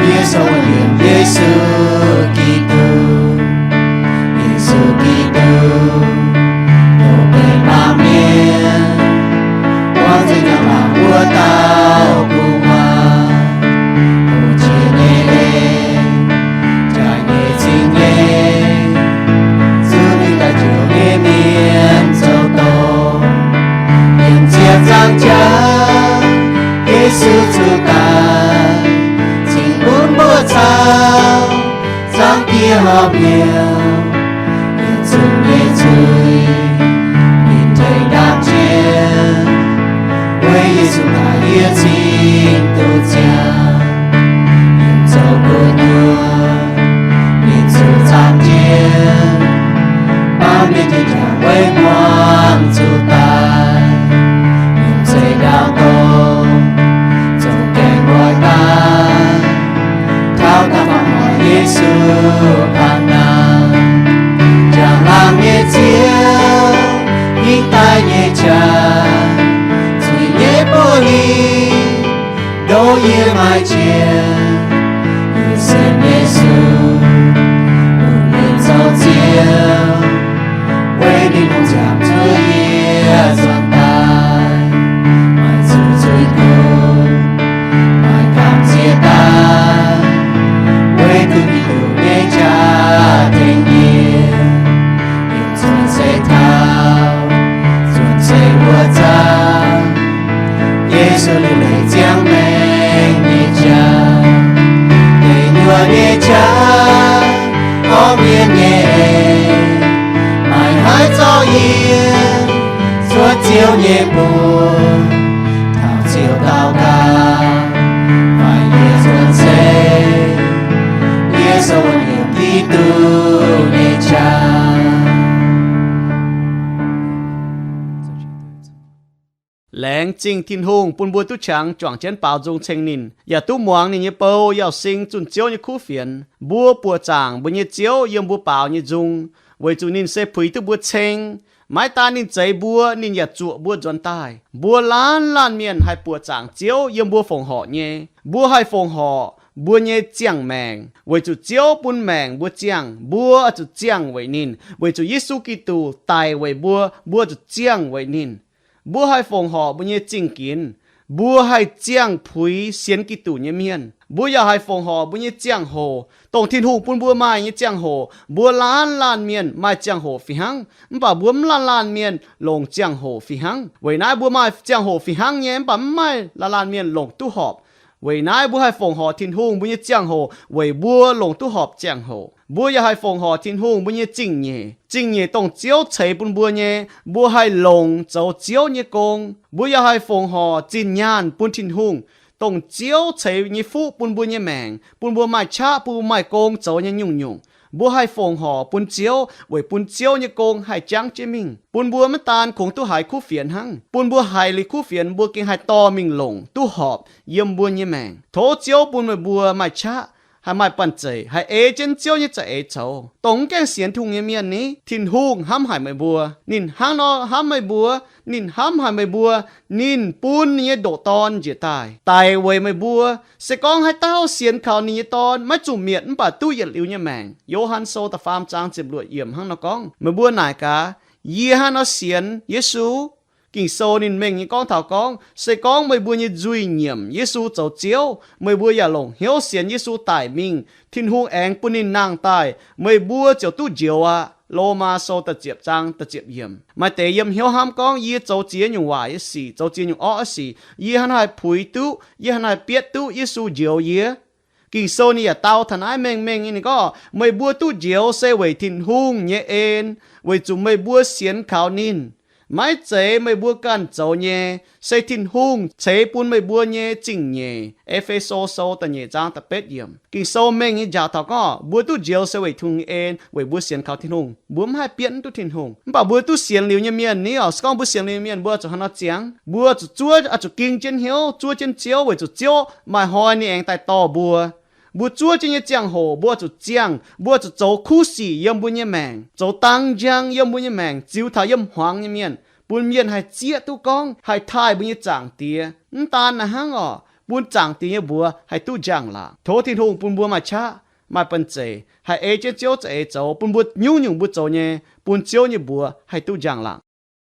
yie sou wuov liemh Yesu Giduc. Yesu Giduc, douz benx baamh mienh, buangv nzengc njang-laangc wuov dauh gu'nguaaz, hungh jiex nyei eix, jaaix nyei cing-njeng, zuqc ninh daaih njoux nyei mienh zoux doz. Yiem ziepc nzaangc jaax, Yesu zuqc daaih, cingx bun mbuo caux Zaangc Diex horpc hnyouv. Yietc zungv nyei zuiz ninh tengx ndaamv-jiex, weic Yesu daaih yie cingx duqv ziangh. Ninh zoux gu'nyuoz, ninh zuqc zaangc jiex, baamh mienh tin-jangh weic hmuangx zuqc daaih. Ninh zeiz ndaauv dongh zoux gaengh nqoi daaih, taux da'faanh muonz Yesu paan naaic, njang-laangc nyei Ziouv hingv daaih nyei qaqv, zuiz nyei buoz-hingh ndoqv yie maaih jiex. Yie sienx Yesu, lungh ndiev zoux Ziouv, weic ninh longc nziaamv zuov yie nzuonx daaih, maaih zuqc zuiz-gox, maaih gamh nziex daaih, weic zuqc Giduc nyei qaqv tengx yie. Yiem nzuonx seix taux nzuonx seix wuov zanc, Yesu liuc leiz ziangh maengc nyei jauv, deic nyuoqc nyei jauv, gorngv mienh nyei eix, maaih haaix zorqv yie cuotv Ziouv nyei mbuox. Taux Ziouv daux gaux, faix yie nzuonx seix, yie sou wuov liemh Giduc nyei qaqv. Laengz zingh Tin-Hungh bun mbuo duqv qangx juangc jienv baaux nzung ceng ninh, yaac duqv muangx ninh nyei bou yauh sing zunh Ziouv nyei kuv fienx. Mbuo buoqc zaangc mbuo nyei Ziouv yiem mbuo baaux nyei nzung, weic zuqc ninh se puix duqv mbuo ceng. Maiv daan ninh zeix mbuo, ninh yaac zuoqc mbuo nzuonx daaih. Mbuo laanh laanh mienh haih buoqc zaangc Ziouv yiem mbuo fongc horc nyei. Mbuo haih fongc horc mbuo nyei ziangh maengc, weic zuqc Ziouv bun maengc mbuo ziangh, mbuo zuqc ziangh weic ninh. Weic zuqc Yesu Giduc daic weic mbuo, mbuo zuqc ziangh weic ninh. Mbuo haih fongc horc mbuo nyei zingh ginx, mbuo haih ziangh puix sienx Giduc nyei mienh. Mbuo yaac haih fongc horc mbuo nyei ziangh hoc, dongh Tin-Hungh bun mbuo maaih nyei ziangh hoc. Mbuo laanh laanh mienh maaih ziangh hoc fih hnangv, mv baac mbuo mv laanh laanh mienh longc ziangh hoc fih hnangv. Weic naaiv mbuo maaih ziangh hoc fih hnangv nyei, mv baac mv maaih laanh laanh mienh longc duqv horpc. Weic naaiv mbuo haih fongc horc Tin-Hungh mbuo nyei ziangh hoc weic mbuo longc duqv horpc ziangh hoc. Mbuo yaac haih fongc horc Tin-Hungh mbuo nyei zingh nyeic. Zingh nyeic dongh Ziouv ceix bun mbuo nyei, mbuo haih longc zoux Ziouv nyei gong. Mbuo yaac haih fongc horc zinh nyaanh bun Tin-Hungh, dongh Ziouv ceix nyei fuqv bun mbuo nyei maengc, bun mbuo maaih qaqv, bun mbuo maaih gong zoux nyei nyungc-nyungc. Mbuo haih fongc horc bun Ziouv weic bun Ziouv nyei gong haih jangv jienv mingh, bun mbuo maiv daan kungx duqv haiz kuv fienx hnangv. Bun mbuo haiz liuz kuv fienx, mbuo gengh haih dorh mingh longc duqv horpc yiem mbuo nyei maengc. Tov Ziouv bun meih mbuo maaih qaqv, haih maaih banh zeic, haih ei jienv Ziouv nyei za'eix zoux. Dongh mv gaengh sienx Tin-Hungh nyei mienh ni, Tin-Hungh hnamv haic meih mbuo. Ninh hnangv nor hnamv meih mbuo. Ninh hnamv haic meih mbuo. Ninh bun ninh nyei ndoqc Dorn njiec daaih daic weic meih mbuo. Se gorngv haaix dauh sienx kaux ninh nyei Dorn, maiv zuqc mietc mv baac duqv yietc liuz nyei maengc. Yo^han Sou da'faam zaang ziepc luoqc yiemc hnangv nor gorngv. Meih mbuo naaic gaax, yie hnangv nor sienx Yesu? Ging-Sou ninh mengh nyei gorngv taux gorngv, se gorngv meih mbuo nyei nzuih nyiemc Yesu zoux Ziouv, meih mbuo yaac longc hnyouv sienx Yesu daic mingh, Tin-Hungh aengx bun ninh nangh daaih, meih mbuo ziouc duqv njoux aqv. Lomaa Sou da'ziepc zaang da'ziepc yiemc. Maaih deix yiem hnyouv hnamv gorngv, yie zoux ziex nyungc waaic nyei sic, zoux ziex nyungc orqv nyei sic, yie hnangv naaiv haih puix duqv, yie hnangv naaiv haih bietv duqv Yesu njoux yie. Ging-Sou ninh yaac dau taux naaiv mengh mengh nyei, ninh gorngv, meih mbuo duqv njoux se weic Tin-Hungh nyei en, weic zuqc meih mbuo sienx kaux ninh. Maiv zeiz meih mbuo ganh zoux nyei, se Tin-Hungh ceix bun meih mbuo nyei zingh nyeic. E^fe^so Sou da'nyeic zaang da'betv yiemc. Ging-Sou mengh nyei njaaux taux gorngv, mbuo duqv njoux se weic Tin-Hungh nyei en, weic mbuo sienx kaux Tin-Hungh. Mbuo mv haih bietv mv duqv Tin-Hungh. Mv baac mbuo duqv sienx liuz nyei mienh ni oc, se gorngv mbuo sienx liuz nyei mienh, mbuo zuqc hnangv nor ziangx. Mbuo zuqc zuov, oix zuqc ging jienv hnyouv, zuov jienv Ziouv, weic zuqc Ziouv maaih hnoi ninh aengx daaih dorh mbuo. Mbuo zuov jienv nyei ziangh hoc, mbuo zuqc ziangh, mbuo zuqc zoux kuv sic yiem mbuo nyei maengc, zoux dang njang yiem mbuo nyei maengc, ziux taux yiem hmuangx nyei mienh, bun mienh haih zieqv duqv gorngv haih taaih mbuo nyei Zaangc Diex. Mv daan naaiv hnangv oc, bun Zaangc Diex nyei mbuox haih duqv njang-laangc. Tov Tin-Hungh bun mbuo maaih qaqv, maaih banh zeic, haih ei jienv Ziouv za'eix zoux, bun mbuo nyungc-nyungc mbuo zoux nyei, bun Ziouv nyei mbuox haih duqv njang-laangc.